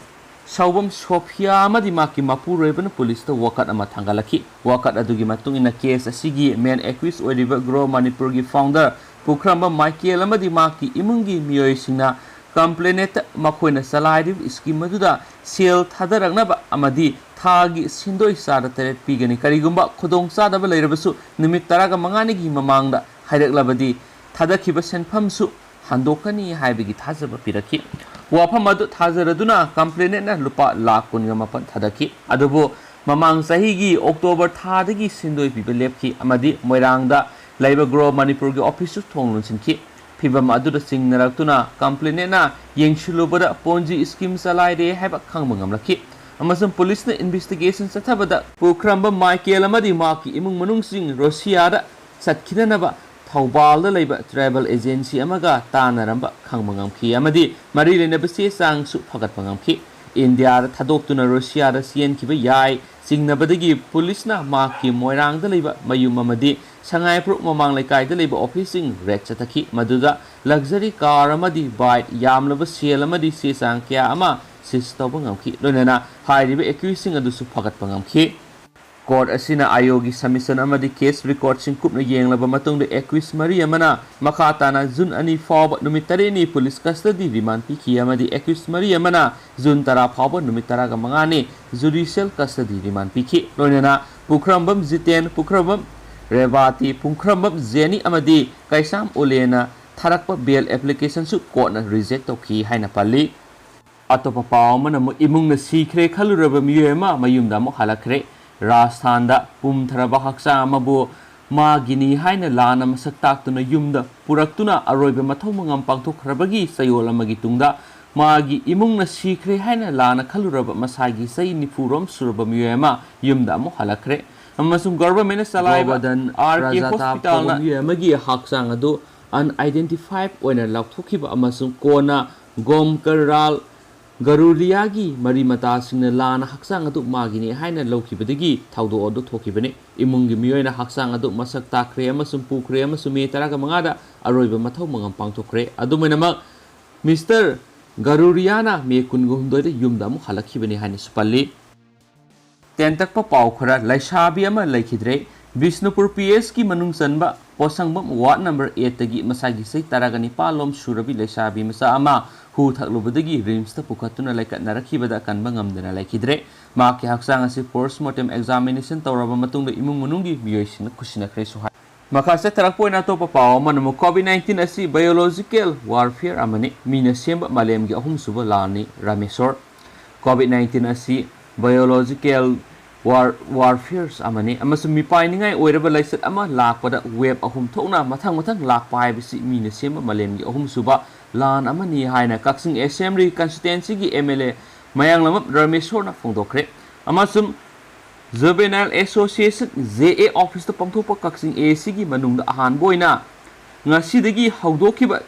ꯁꯥꯎꯕꯝ ꯁꯣꯐꯤꯌꯥ ꯑꯃꯗꯤ ꯃꯍꯥꯛꯀꯤ ꯃꯄꯨꯔꯣꯏꯕꯅ policeꯇ ꯋꯥꯀꯠ ꯑꯃ ꯊꯥꯡꯒꯠꯂꯛꯈꯤ꯫ ꯋꯥꯀꯠ ꯑꯗꯨꯒꯤ ꯃꯇꯨꯡ ꯏꯟꯅ case ꯑꯁꯤꯒꯤ main accused ꯑꯣꯏꯔꯤꯕ Grow Manipurꯒꯤ founder ꯄꯨꯈ꯭ꯔꯝꯕ ꯃꯥꯏꯀꯦꯜ ꯑꯃꯗꯤ ꯃꯍꯥꯛꯀꯤ ꯏꯃꯨꯡꯒꯤ ꯃꯤꯑꯣꯏꯁꯤꯡꯅ complainantꯇ ꯃꯈꯣꯏꯅ ꯆꯂꯥꯏꯔꯤꯕ scheme ꯑꯗꯨꯗ ꯁꯦꯜ ꯊꯥꯗꯔꯛꯅꯕ ꯑꯃꯗꯤ ꯊꯥꯒꯤ ꯁꯦꯟꯗꯣꯏ ꯆꯥꯗ ꯇꯔꯦꯠ ꯄꯤꯒꯅꯤ, ꯀꯔꯤꯒꯨꯝꯕ ꯈꯨꯗꯣꯡꯆꯥꯗꯕ ꯂꯩꯔꯕꯁꯨ ꯅꯨꯃꯤꯠ ꯇꯔꯥꯒ ꯃꯉꯥꯅꯤꯒꯤ ꯃꯃꯥꯡꯗ ꯍꯥꯏꯔꯛꯂꯕꯗꯤ ꯊꯥꯗꯈꯤꯕ ꯁꯦꯟꯐꯝꯁꯨ ꯍꯟꯗꯣꯛꯀꯅꯤ ꯍꯥꯏꯕꯒꯤ ꯊꯥꯖꯕ ꯄꯤꯔꯛꯈꯤ꯫ ꯋꯥꯐꯝ ꯑꯗꯨ ꯊꯥꯖꯔꯗꯨꯅ complainantꯅ ꯂꯨꯄꯥ ꯂꯥꯈ ꯀꯨꯟꯒ ꯃꯥꯄꯟ ꯊꯥꯗꯈꯤ꯫ ꯑꯗꯨꯕꯨ ꯃꯃꯥꯡ ꯆꯍꯤꯒꯤ October ꯊꯥꯗꯒꯤ ꯁꯦꯟꯗꯣꯏ ꯄꯤꯕ ꯂꯦꯞꯈꯤ ꯑꯃꯗꯤ ꯃꯣꯏꯔꯥꯡꯗ ꯂꯩꯕ Grow Manipurꯒꯤ officeꯁꯨ ꯊꯣꯡ ꯂꯣꯟꯁꯤꯟꯈꯤ꯫ ꯐꯤꯚꯝ ꯑꯗꯨꯗ ꯆꯤꯡꯅꯔꯛꯇꯨꯅ complainantꯅ ꯌꯦꯡꯁꯤꯜꯂꯨꯕꯗ Ponzi scheme ꯆꯂꯥꯏꯔꯦ ꯍꯥꯏꯕ ꯈꯪꯕ ꯉꯝꯂꯛꯈꯤ ꯑꯃꯁꯨꯡ policeꯅ investigation ꯆꯠꯊꯕꯗ ꯄꯨꯈ꯭ꯔꯝꯕ ꯃꯥꯏꯀꯦꯜ ꯑꯃꯗꯤ ꯃꯍꯥꯛꯀꯤ ꯏꯃꯨꯡ ꯃꯅꯨꯡꯁꯤꯡ ꯔꯣꯁꯤꯌꯥꯗ ꯆꯠꯈꯤꯅꯅꯕ ꯊꯧꯕꯥꯜꯗ ꯂꯩꯕ travel agency ꯑꯃꯒ ꯇꯥꯟꯅꯔꯝꯕ ꯈꯪꯕ ꯉꯝꯈꯤ ꯑꯃꯗꯤ ꯃꯔꯤ ꯂꯩꯅꯕ ꯆꯦ ꯆꯥꯡꯁꯨ ꯐꯒꯠꯄ ꯉꯝꯈꯤ꯫ ꯏꯟꯗꯤꯌꯥꯗ ꯊꯥꯗꯣꯛꯇꯨꯅ ꯔꯨꯁꯤꯌꯥꯗ ꯆꯦꯟꯈꯤꯕ ꯌꯥꯏ ꯆꯤꯡꯅꯕꯗꯒꯤ ꯄꯨꯂꯤꯁꯅ ꯃꯍꯥꯛꯀꯤ ꯃꯣꯏꯔꯥꯡꯗ ꯂꯩꯕ ꯃꯌꯨꯝ ꯑꯃꯗꯤ ꯁꯉꯥꯏꯄ꯭ꯔꯧ ꯃꯃꯥꯡ ꯂꯩꯀꯥꯏꯗ ꯂꯩꯕ officeꯁꯤꯡ raid ꯆꯠꯊꯈꯤ꯫ ꯃꯗꯨꯗ luxury car ꯑꯃꯗꯤ bike ꯌꯥꯝꯂꯕ ꯁꯦꯜ ꯑꯃꯗꯤ ꯆꯦ ꯆꯥꯡ ꯀꯌꯥ ꯑꯃ seize ꯇꯧꯕ ꯉꯝꯈꯤ꯫ ꯂꯣꯏꯅꯅ ꯍꯥꯏꯔꯤꯕ accusedꯁꯤꯡ ꯑꯗꯨꯁꯨ ꯐꯒꯠꯄ ꯉꯝꯈꯤ꯫ Court ꯑꯁꯤꯅ ꯑꯥꯌꯣꯒꯤ submission ꯑꯃꯗꯤ case recordꯁꯤꯡ ꯀꯨꯞꯅ ꯌꯦꯡꯂꯕ ꯃꯇꯨꯡꯗ accused ꯃꯔꯤ ꯑꯃꯅ ꯃꯈꯥ ꯇꯥꯅ ꯖꯨꯟ ꯑꯅꯤ ꯐꯥꯎꯕ ꯅꯨꯃꯤꯠ ꯇꯔꯦꯠꯅꯤ police custody remand ꯄꯤꯈꯤ ꯑꯃꯗꯤ accused ꯃꯔꯤ ꯑꯃꯅ ꯖꯨꯟ ꯇꯔꯥ ꯐꯥꯎꯕ ꯅꯨꯃꯤꯠ ꯇꯔꯥꯒ ꯃꯉꯥꯅꯤ judicial custody remand ꯄꯤꯈꯤ꯫ ꯂꯣꯏꯅꯅ ꯄꯨꯈ꯭ꯔꯝꯕꯝ ꯖꯤꯇꯦꯟ, ꯄꯨꯈ꯭ꯔꯝꯕꯝ ꯔꯦꯕꯥꯇꯤ, ꯄꯨꯈ꯭ꯔꯝꯕꯝ ꯖꯦꯅꯤ ꯑꯃꯗꯤ ꯀꯩꯁꯥꯝ ꯎꯂꯦꯅ ꯊꯥꯔꯛꯄ bail applicationꯁꯨ courtꯅ reject ꯇꯧꯈꯤ ꯍꯥꯏꯅ ꯄꯜꯂꯤ꯫ ꯑꯇꯣꯞꯄ ꯄꯥꯎ ꯑꯃꯅ ꯑꯃꯨꯛ ꯏꯃꯨꯡꯅ ꯁꯤꯈ꯭ꯔꯦ ꯈꯜꯂꯨꯔꯕ ꯃꯤꯑꯣꯏ ꯑꯃ ꯃꯌꯨꯝꯗ ꯑꯃꯨꯛ ꯍꯜꯂꯛꯈ꯭ꯔꯦ꯫ ꯔꯥꯖꯁꯊꯥꯟꯗ ꯄꯨꯝꯊꯔꯕ ꯍꯛꯆꯥꯡ ꯑꯃꯕꯨ ꯃꯥꯒꯤꯅꯤ ꯍꯥꯏꯅ ꯂꯥꯟꯅ ꯃꯁꯛ ꯇꯥꯛꯇꯨꯅ ꯌꯨꯝꯗ ꯄꯨꯔꯛꯇꯨꯅ ꯑꯔꯣꯏꯕ ꯃꯊꯧ ꯃꯉꯝ ꯄꯥꯡꯊꯣꯛꯈ꯭ꯔꯕꯒꯤ ꯆꯌꯣꯜ ꯑꯃꯒꯤ ꯇꯨꯡꯗ ꯃꯥꯒꯤ ꯏꯃꯨꯡꯅ ꯁꯤꯈ꯭ꯔꯦ ꯍꯥꯏꯅ ꯂꯥꯟꯅ ꯈꯜꯂꯨꯔꯕ ꯃꯁꯥꯒꯤ ꯆꯍꯤ ꯅꯤꯐꯨ ꯔꯣꯝ ꯁꯨꯔꯕ ꯃꯤꯑꯣꯏ ꯑꯃ ꯌꯨꯝꯗ ꯑꯃꯨꯛ ꯍꯜꯂꯛꯈ꯭ꯔꯦ ꯑꯃꯁꯨꯡ governmentꯅ ꯆꯂꯥꯏꯕ ꯒꯣꯕꯔꯙꯟ ꯑꯥꯔ ꯀꯦ ꯄ꯭ꯔꯖꯥꯇꯥꯞ ꯍꯣꯁꯄꯤꯇꯥꯜꯅ ꯀꯧꯕ ꯃꯤꯑꯣꯏ ꯑꯃꯒꯤ ꯍꯛꯆꯥꯡ ꯑꯗꯨ unidentified ꯑꯣꯏꯅ ꯂꯧꯊꯣꯛꯈꯤꯕ ꯑꯃꯁꯨꯡ ꯀꯣꯟꯅ ꯒꯣꯝꯀꯔ ꯔꯥꯜ ꯒꯔꯨꯔꯤꯌꯥꯒꯤ ꯃꯔꯤ ꯃꯇꯥꯁꯤꯡꯅ ꯂꯥꯟꯅ ꯍꯛꯆꯥꯡ ꯑꯗꯨ ꯃꯥꯒꯤꯅꯤ ꯍꯥꯏꯅ ꯂꯧꯈꯤꯕꯗꯒꯤ ꯊꯧꯗꯣꯛ ꯑꯗꯨ ꯊꯣꯛꯈꯤꯕꯅꯤ꯫ ꯏꯃꯨꯡꯒꯤ ꯃꯤꯑꯣꯏꯅ ꯍꯛꯆꯥꯡ ꯑꯗꯨ ꯃꯁꯛ ꯇꯥꯛꯈ꯭ꯔꯦ ꯑꯃꯁꯨꯡ ꯄꯨꯈ꯭ꯔꯦ ꯑꯃꯁꯨꯡ ꯃꯦ ꯇꯔꯥꯒ ꯃꯉꯥꯗ ꯑꯔꯣꯏꯕ ꯃꯊꯧ ꯃꯉꯝ ꯄꯥꯡꯊꯣꯛꯈ꯭ꯔꯦ꯫ ꯑꯗꯨꯝ ꯑꯣꯏꯅꯃꯛ, ꯃꯤꯁꯇꯔ ꯒꯔꯨꯔꯤꯌꯥꯅ ꯃꯦ ꯀꯨꯟꯒ ꯍꯨꯝꯗꯣꯏꯗ ꯌꯨꯝꯗ ꯑꯃꯨꯛ ꯍꯜꯂꯛꯈꯤꯕꯅꯤ ꯍꯥꯏꯅꯁꯨ ꯄꯜꯂꯤ꯫ ꯇꯦꯟꯇꯛꯄ ꯄꯥꯎ ꯈꯔ, ꯂꯩꯁꯥꯕꯤ ꯑꯃ ꯂꯩꯈꯤꯗ꯭ꯔꯦ꯫ ꯕꯤꯁꯅꯨꯄꯨꯔ ꯄꯤ ꯑꯦꯁꯀꯤ ꯃꯅꯨꯡ ꯆꯟꯕ ꯄꯣꯁꯪꯕꯝ ꯋꯥꯔꯗ ꯅꯝꯕꯔ ꯑꯩꯠꯇꯒꯤ ꯃꯁꯥꯒꯤ ꯆꯍꯤ ꯇꯔꯥꯒ ꯅꯤꯄꯥꯜ ꯂꯣꯝ ꯁꯨꯔꯕꯤ ꯂꯩꯁꯥꯕꯤ ꯃꯆꯥ ꯑꯃ ꯍꯨ ꯊꯛꯂꯨꯕꯗꯒꯤ ꯔꯤꯝꯁꯇ ꯄꯨꯈꯠꯇꯨꯅ ꯂꯩꯀꯠꯅꯔꯛꯈꯤꯕꯗ ꯀꯟꯕ ꯉꯝꯗꯅ ꯂꯩꯈꯤꯗ꯭ꯔꯦ꯫ ꯃꯍꯥꯛꯀꯤ ꯍꯛꯆꯥꯡ ꯑꯁꯤ postmortem examination ꯇꯧꯔꯕ ꯃꯇꯨꯡꯗ ꯏꯃꯨꯡ ꯃꯅꯨꯡꯒꯤ ꯃꯤꯑꯣꯏꯁꯤꯡꯅ ꯈꯨꯠꯁꯤꯟꯅꯈ꯭ꯔꯦꯁꯨ ꯍꯥꯏ꯫ ꯃꯈꯥ ꯆꯠꯊꯔꯛꯄ ꯑꯣꯏꯅ ꯑꯇꯣꯞꯄ ꯄꯥꯎ ꯑꯃꯅ ꯑꯃꯨꯛ COVID nineteen ꯑꯁꯤ biological warfare ꯑꯃꯅꯤ꯫ ꯃꯤꯅ ꯁꯦꯝꯕ ꯃꯥꯂꯦꯝꯒꯤ ꯑꯍꯨꯝꯁꯨꯕ ꯂꯥꯟꯅꯤ, ꯔꯥꯃꯦꯁꯣꯔ꯫ COVID nineteen ꯑꯁꯤ biological war, warfares ꯑꯃꯅꯤ ꯑꯃꯁꯨꯡ ꯃꯤꯄꯥꯏꯅꯤꯡꯉꯥꯏ ꯑꯣꯏꯔꯕ ꯂꯥꯏꯆꯠ ꯑꯃ ꯂꯥꯛꯄꯗ wave ꯑꯍꯨꯝ ꯊꯣꯛꯅ ꯃꯊꯪ ꯃꯊꯪ ꯂꯥꯛꯄ ꯍꯥꯏꯕꯁꯤ ꯃꯤꯅ ꯁꯦꯝꯕ ꯃꯥꯂꯦꯝꯒꯤ ꯑꯍꯨꯝꯁꯨꯕ ꯂꯥꯟ ꯑꯃꯅꯤ ꯍꯥꯏꯅ ꯀꯛꯆꯤꯡ Assembly constituencyꯒꯤ MLA ꯃꯌꯥꯡꯂꯝꯕꯝ ꯔꯥꯃꯦꯁꯣꯔꯅ ꯐꯣꯡꯗꯣꯛꯈ꯭ꯔꯦ꯫ ꯑꯃꯁꯨꯡ Juvenile Association, J A, office ꯇ ꯄꯥꯡꯊꯣꯛꯄ ꯀꯛꯆꯤꯡ A C ꯒꯤ ꯃꯅꯨꯡꯗ ꯑꯍꯥꯟꯕ ꯑꯣꯏꯅ ꯉꯁꯤꯗꯒꯤ ꯍꯧꯗꯣꯛꯈꯤꯕ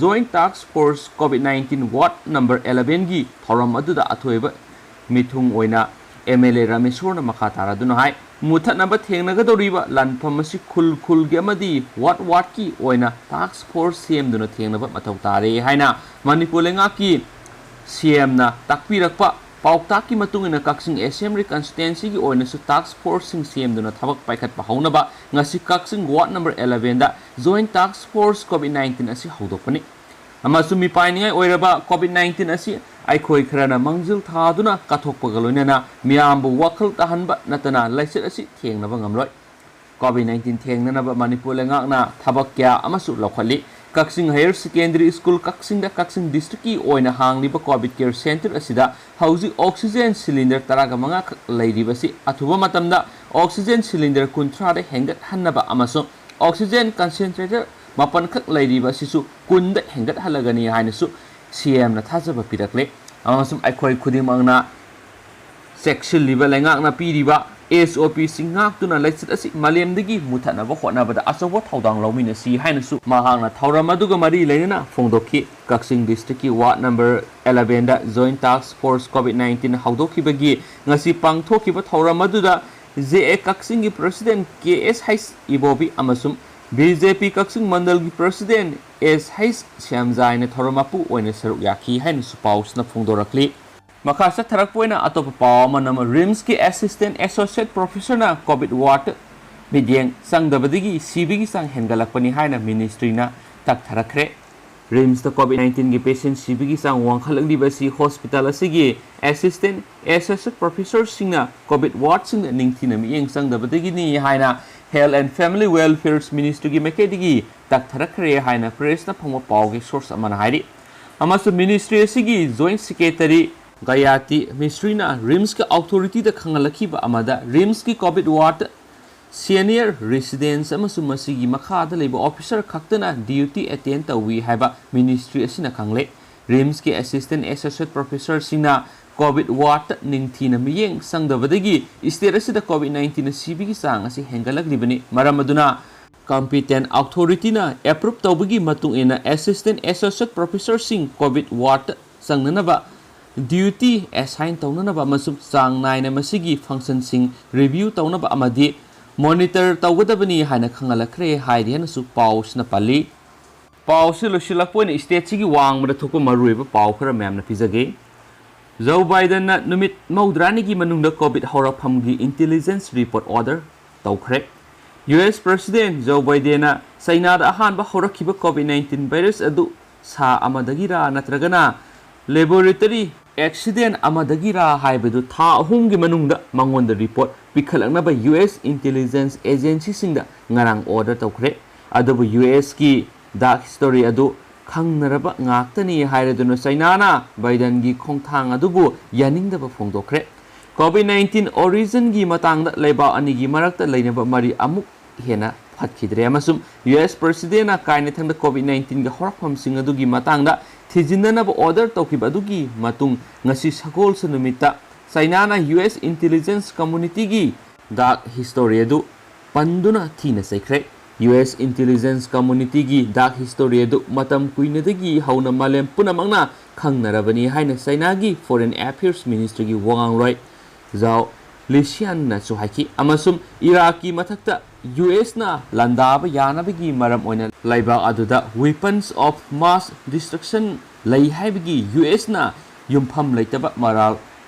Joint Task Force COVID nineteen Ward number eleven ꯒꯤ ꯊꯧꯔꯝ ꯑꯗꯨꯗ ꯑꯊꯣꯏꯕ ꯃꯤꯊꯨꯡ ꯑꯣꯏꯅ M L A ꯔꯥꯃꯦꯁꯣꯔꯅ ꯃꯈꯥ ꯇꯥꯔꯗꯨꯅ ꯍꯥꯏ, ꯃꯨꯊꯠꯅꯕ ꯊꯦꯡꯅꯒꯗꯧꯔꯤꯕ ꯂꯥꯟꯐꯝ ꯑꯁꯤ ꯈꯨꯜ ꯈꯨꯜꯒꯤ ꯑꯃꯗꯤ ward ward ꯀꯤ ꯑꯣꯏꯅ task force ꯁꯦꯝꯗꯨꯅ ꯊꯦꯡꯅꯕ ꯃꯊꯧ ꯇꯥꯔꯦ ꯍꯥꯏꯅ ꯃꯅꯤꯄꯨꯔ ꯂꯩꯉꯥꯛꯀꯤ C M ꯅ ꯇꯥꯛꯄꯤꯔꯛꯄ ꯄꯥꯎꯇꯥꯛꯀꯤ ꯃꯇꯨꯡ ꯏꯟꯅ ꯀꯛꯆꯤꯡ Assembly Constituency ꯒꯤ ꯑꯣꯏꯅꯁꯨ task force ꯁꯤꯡ ꯁꯦꯝꯗꯨꯅ ꯊꯕꯛ ꯄꯥꯏꯈꯠꯄ ꯍꯧꯅꯕ ꯉꯁꯤ ꯀꯛꯆꯤꯡ ward number eleven ꯗ Joint Task Force COVID nineteen ꯑꯁꯤ ꯍꯧꯗꯣꯛꯄꯅꯤ꯫ ꯑꯃꯁꯨꯡ ꯃꯤꯄꯥꯏꯅꯤꯡꯉꯥꯏ ꯑꯣꯏꯔꯕ COVID nineteen ꯑꯁꯤ ꯑꯩꯈꯣꯏ ꯈꯔꯅ ꯃꯥꯡꯖꯤꯜ ꯊꯥꯗꯨꯅ ꯀꯠꯊꯣꯛꯄꯒ ꯂꯣꯏꯅꯅ ꯃꯤꯌꯥꯝꯕꯨ ꯋꯥꯈꯜ ꯇꯥꯍꯟꯕ ꯅꯠꯇꯅ ꯂꯥꯏꯆꯠ ꯑꯁꯤ ꯊꯦꯡꯅꯕ ꯉꯝꯂꯣꯏ꯫ COVID nineteen ꯊꯦꯡꯅꯅꯕ ꯃꯅꯤꯄꯨꯔ ꯂꯩꯉꯥꯛꯅ ꯊꯕꯛ ꯀꯌꯥ ꯑꯃꯁꯨ ꯂꯧꯈꯠꯂꯤ꯫ ꯀꯛꯆꯤꯡ Higher Secondary School ꯀꯛꯆꯤꯡꯗ ꯀꯛꯆꯤꯡ district ꯀꯤ ꯑꯣꯏꯅ ꯍꯥꯡꯂꯤꯕ COVID care centre ꯑꯁꯤꯗ ꯍꯧꯖꯤꯛ oxygen cylinder ꯇꯔꯥꯒ ꯃꯉꯥ ꯈꯛ ꯂꯩꯔꯤꯕꯁꯤ ꯑꯊꯨꯕ ꯃꯇꯝꯗ oxygen cylinder ꯀꯨꯟꯊ꯭ꯔꯥꯗ ꯍꯦꯟꯒꯠꯍꯟꯅꯕ ꯑꯃꯁꯨꯡ oxygen concentrator ꯃꯥꯄꯟ ꯈꯛ ꯂꯩꯔꯤꯕ ꯑꯁꯤꯁꯨ ꯀꯨꯟꯗ ꯍꯦꯟꯒꯠꯍꯜꯂꯒꯅꯤ ꯍꯥꯏꯅꯁꯨ C M ꯅ ꯊꯥꯖꯕ ꯄꯤꯔꯛꯂꯦ꯫ ꯑꯃꯁꯨꯡ ꯑꯩꯈꯣꯏ ꯈꯨꯗꯤꯡꯃꯛꯅ ꯆꯦꯛꯁꯤꯜꯂꯤꯕ ꯂꯩꯉꯥꯛꯅ ꯄꯤꯔꯤꯕ S O P ꯁꯤꯡ ꯉꯥꯛꯇꯨꯅ ꯂꯩꯆꯠ ꯑꯁꯤ ꯃꯥꯂꯦꯝꯗꯒꯤ ꯃꯨꯊꯠꯅꯕ ꯍꯣꯠꯅꯕꯗ ꯑꯆꯧꯕ ꯊꯧꯗꯥꯡ ꯂꯧꯃꯤꯟꯅꯁꯤ ꯍꯥꯏꯅꯁꯨ ꯃꯍꯥꯛꯅ ꯊꯧꯔꯝ ꯑꯗꯨꯒ ꯃꯔꯤ ꯂꯩꯅꯅ ꯐꯣꯡꯗꯣꯛꯈꯤ꯫ ꯀꯛꯆꯤꯡ district ꯀꯤ ward number eleven ꯗ Joint Task Force COVID nineteen ꯍꯧꯗꯣꯛꯈꯤꯕꯒꯤ ꯉꯁꯤ ꯄꯥꯡꯊꯣꯛꯈꯤꯕ ꯊꯧꯔꯝ ꯑꯗꯨꯗ J A ꯀꯛꯆꯤꯡꯒꯤ President K S H ꯏꯕꯣꯕꯤ ꯑꯃꯁꯨꯡ B J P ꯀꯛꯆꯤꯡ ꯃꯟꯗꯜꯒꯤ President S H ꯁ꯭ꯌꯥꯝꯖꯥꯏꯅ ꯊꯧꯔꯝ ꯃꯄꯨ ꯑꯣꯏꯅ ꯁꯔꯨꯛ ꯌꯥꯈꯤ ꯍꯥꯏꯅꯁꯨ ꯄꯥꯎꯁꯤꯅ ꯐꯣꯡꯗꯣꯔꯛꯂꯤ꯫ ꯃꯈꯥ ꯆꯠꯊꯔꯛꯄ ꯑꯣꯏꯅ ꯑꯇꯣꯞꯄ ꯄꯥꯎ ꯑꯃꯅ, RIMS ꯀꯤ Assistant Associate Professor ꯅ COVID ward ꯇ ꯃꯤꯠꯌꯦꯡ ꯆꯪꯗꯕꯗꯒꯤ ꯁꯤꯕꯒꯤ ꯆꯥꯡ ꯍꯦꯟꯒꯠꯂꯛꯄꯅꯤ ꯍꯥꯏꯅ ministry ꯅ ꯇꯛꯊꯔꯛꯈ꯭ꯔꯦ꯫ RIMS ꯇ COVID nineteen ꯒꯤ patient ꯁꯤꯕꯒꯤ ꯆꯥꯡ ꯋꯥꯡꯈꯠꯂꯛꯂꯤꯕ ꯑꯁꯤ hospital ꯑꯁꯤꯒꯤ Assistant Associate Professor ꯁꯤꯡꯅ COVID ward ꯁꯤꯡꯗ ꯅꯤꯡꯊꯤꯅ ꯃꯤꯠꯌꯦꯡ ꯆꯪꯗꯕꯗꯒꯤꯅꯤ ꯍꯥꯏꯅ Health and Family Welfare Ministry ꯒꯤ ꯃꯥꯏꯀꯩꯗꯒꯤ ꯇꯛꯊꯔꯛꯈ꯭ꯔꯦ ꯍꯥꯏꯅ press ꯅ ꯐꯪꯕ ꯄꯥꯎꯒꯤ source ꯑꯃꯅ ꯍꯥꯏꯔꯤ꯫ ꯑꯃꯁꯨꯡ ministry ꯑꯁꯤꯒꯤ Joint Secretary ꯒꯥꯌꯥꯇꯤ ꯃꯤꯁ꯭ꯔꯤꯅ RIMS ꯀꯤ authority ꯗ ꯈꯪꯍꯜꯂꯛꯈꯤꯕ ꯑꯃꯗ, RIMS ꯀꯤ COVID ward senior residents ꯑꯃꯁꯨꯡ ꯃꯁꯤꯒꯤ ꯃꯈꯥꯗ ꯂꯩꯕ officer ꯈꯛꯇꯅ duty attend ꯇꯧꯏ ꯍꯥꯏꯕ ministry ꯑꯁꯤꯅ ꯈꯪꯂꯦ꯫ RIMS ꯀꯤ Assistant Associate Professor ꯁꯤꯡꯅ COVID ward ꯅꯤꯡꯊꯤꯅ ꯃꯤꯠꯌꯦꯡ ꯆꯪꯗꯕꯗꯒꯤ state ꯑꯁꯤꯗ COVID nineteen ꯁꯤꯕꯒꯤ ꯆꯥꯡ ꯑꯁꯤ ꯍꯦꯟꯒꯠꯂꯛꯂꯤꯕꯅꯤ꯫ ꯃꯔꯝ ꯑꯗꯨꯅ competent authority ꯅ approve ꯇꯧꯕꯒꯤ ꯃꯇꯨꯡ ꯏꯟꯅ assistant associate professor ꯁꯤꯡ COVID ward ꯆꯪꯅꯅꯕ duty assign ꯇꯧꯅꯅꯕ ꯑꯃꯁꯨꯡ ꯆꯥꯡ ꯅꯥꯏꯅ ꯃꯁꯤꯒꯤ function ꯁꯤꯡ review ꯇꯧꯅꯕ ꯑꯃꯗꯤ monitor ꯇꯧꯒꯗꯕꯅꯤ ꯍꯥꯏꯅ ꯈꯪꯍꯜꯂꯛꯈ꯭ꯔꯦ ꯍꯥꯏꯔꯤ ꯍꯥꯏꯅꯁꯨ ꯄꯥꯎꯁꯤꯅ ꯄꯜꯂꯤ꯫ ꯄꯥꯎꯁꯤ ꯂꯣꯏꯁꯤꯜꯂꯛꯄ ꯑꯣꯏꯅ state ꯁꯤꯒꯤ ꯋꯥꯡꯃꯗ ꯊꯣꯛꯄ ꯃꯔꯨꯑꯣꯏꯕ ꯄꯥꯎ ꯈꯔ ꯃꯌꯥꯝꯅ ꯄꯤꯖꯒꯦ꯫ Joe Biden ꯅ ꯅꯨꯃꯤꯠ ꯃꯧꯗ꯭ꯔꯥꯅꯤꯒꯤ ꯃꯅꯨꯡꯗ COVID ꯍꯧꯔꯛꯐꯝꯒꯤ intelligence report order ꯇꯧꯈ꯭ꯔꯦ꯫ US President Joe Biden ꯅ ꯆꯩꯅꯥꯗ ꯑꯍꯥꯟꯕ ꯍꯧꯔꯛꯈꯤꯕ COVID nineteen virus ꯑꯗꯨ ꯁꯥ ꯑꯃꯗꯒꯤꯔꯥ ꯅꯠꯇ꯭ꯔꯒꯅ laboratory accident ꯑꯃꯗꯒꯤꯔꯥ ꯍꯥꯏꯕꯗꯨ ꯊꯥ ꯑꯍꯨꯝꯒꯤ ꯃꯅꯨꯡꯗ ꯃꯉꯣꯟꯗ report ꯄꯤꯈꯠꯂꯛꯅꯕ US intelligence agency ꯁꯤꯡꯗ ꯉꯔꯥꯡ order ꯇꯧꯈ꯭ꯔꯦ꯫ ꯑꯗꯨꯕꯨ US ꯀꯤ dark history ꯑꯗꯨ ꯈꯪꯅꯔꯕ ꯉꯥꯛꯇꯅꯤ ꯍꯥꯏꯔꯗꯨꯅ ꯆꯩꯅꯥꯅ ꯕꯥꯏꯗꯟꯒꯤ ꯈꯣꯡꯊꯥꯡ ꯑꯗꯨꯕꯨ ꯌꯥꯅꯤꯡꯗꯕ ꯐꯣꯡꯗꯣꯛꯈ꯭ꯔꯦ꯫ COVID nineteen origin ꯒꯤ ꯃꯇꯥꯡꯗ ꯂꯩꯕꯥꯛ ꯑꯅꯤꯒꯤ ꯃꯔꯛꯇ ꯂꯩꯅꯕ ꯃꯔꯤ ꯑꯃꯨꯛ ꯍꯦꯟꯅ ꯐꯠꯈꯤꯗ꯭ꯔꯦ ꯑꯃꯁꯨꯡ US President ꯅ ꯀꯥꯏꯅꯊꯪꯗ COVID nineteen ꯒꯤ ꯍꯧꯔꯛꯐꯝꯁꯤꯡ ꯑꯗꯨꯒꯤ ꯃꯇꯥꯡꯗ ꯊꯤꯖꯤꯟꯅꯅꯕ order ꯇꯧꯈꯤꯕ ꯑꯗꯨꯒꯤ ꯃꯇꯨꯡ ꯉꯁꯤ ꯁꯒꯣꯜꯁꯦꯟ ꯅꯨꯃꯤꯠꯇ ꯆꯩꯅꯥꯅ US intelligence community ꯒꯤ dark history ꯑꯗꯨ ꯄꯟꯗꯨꯅ ꯊꯤꯅ ꯆꯩꯈ꯭ꯔꯦ꯫ US intelligence community ꯒꯤ dark history ꯑꯗꯨ ꯃꯇꯝ ꯀꯨꯏꯅꯗꯒꯤ ꯍꯧꯅ ꯃꯥꯂꯦꯝ ꯄꯨꯝꯅꯃꯛꯅ ꯈꯪꯅꯔꯕꯅꯤ ꯍꯥꯏꯅ ꯆꯩꯅꯥꯒꯤ Foreign Affairs Ministry ꯒꯤ ꯋꯥꯉꯥꯡꯂꯣꯏ ꯖꯥꯎ ꯂꯤꯁꯤꯌꯥꯟꯅꯁꯨ ꯍꯥꯏꯈꯤ, ꯑꯃꯁꯨꯡ ꯏꯔꯥꯛꯀꯤ ꯃꯊꯛꯇ US ꯅ ꯂꯥꯟꯗꯥꯕ ꯌꯥꯅꯕꯒꯤ ꯃꯔꯝ ꯑꯣꯏꯅ ꯂꯩꯕꯥꯛ ꯑꯗꯨꯗ weapons of mass destruction ꯂꯩ ꯍꯥꯏꯕꯒꯤ US ꯅ ꯌꯨꯝꯐꯝ ꯂꯩꯇꯕ ꯃꯔꯥꯜ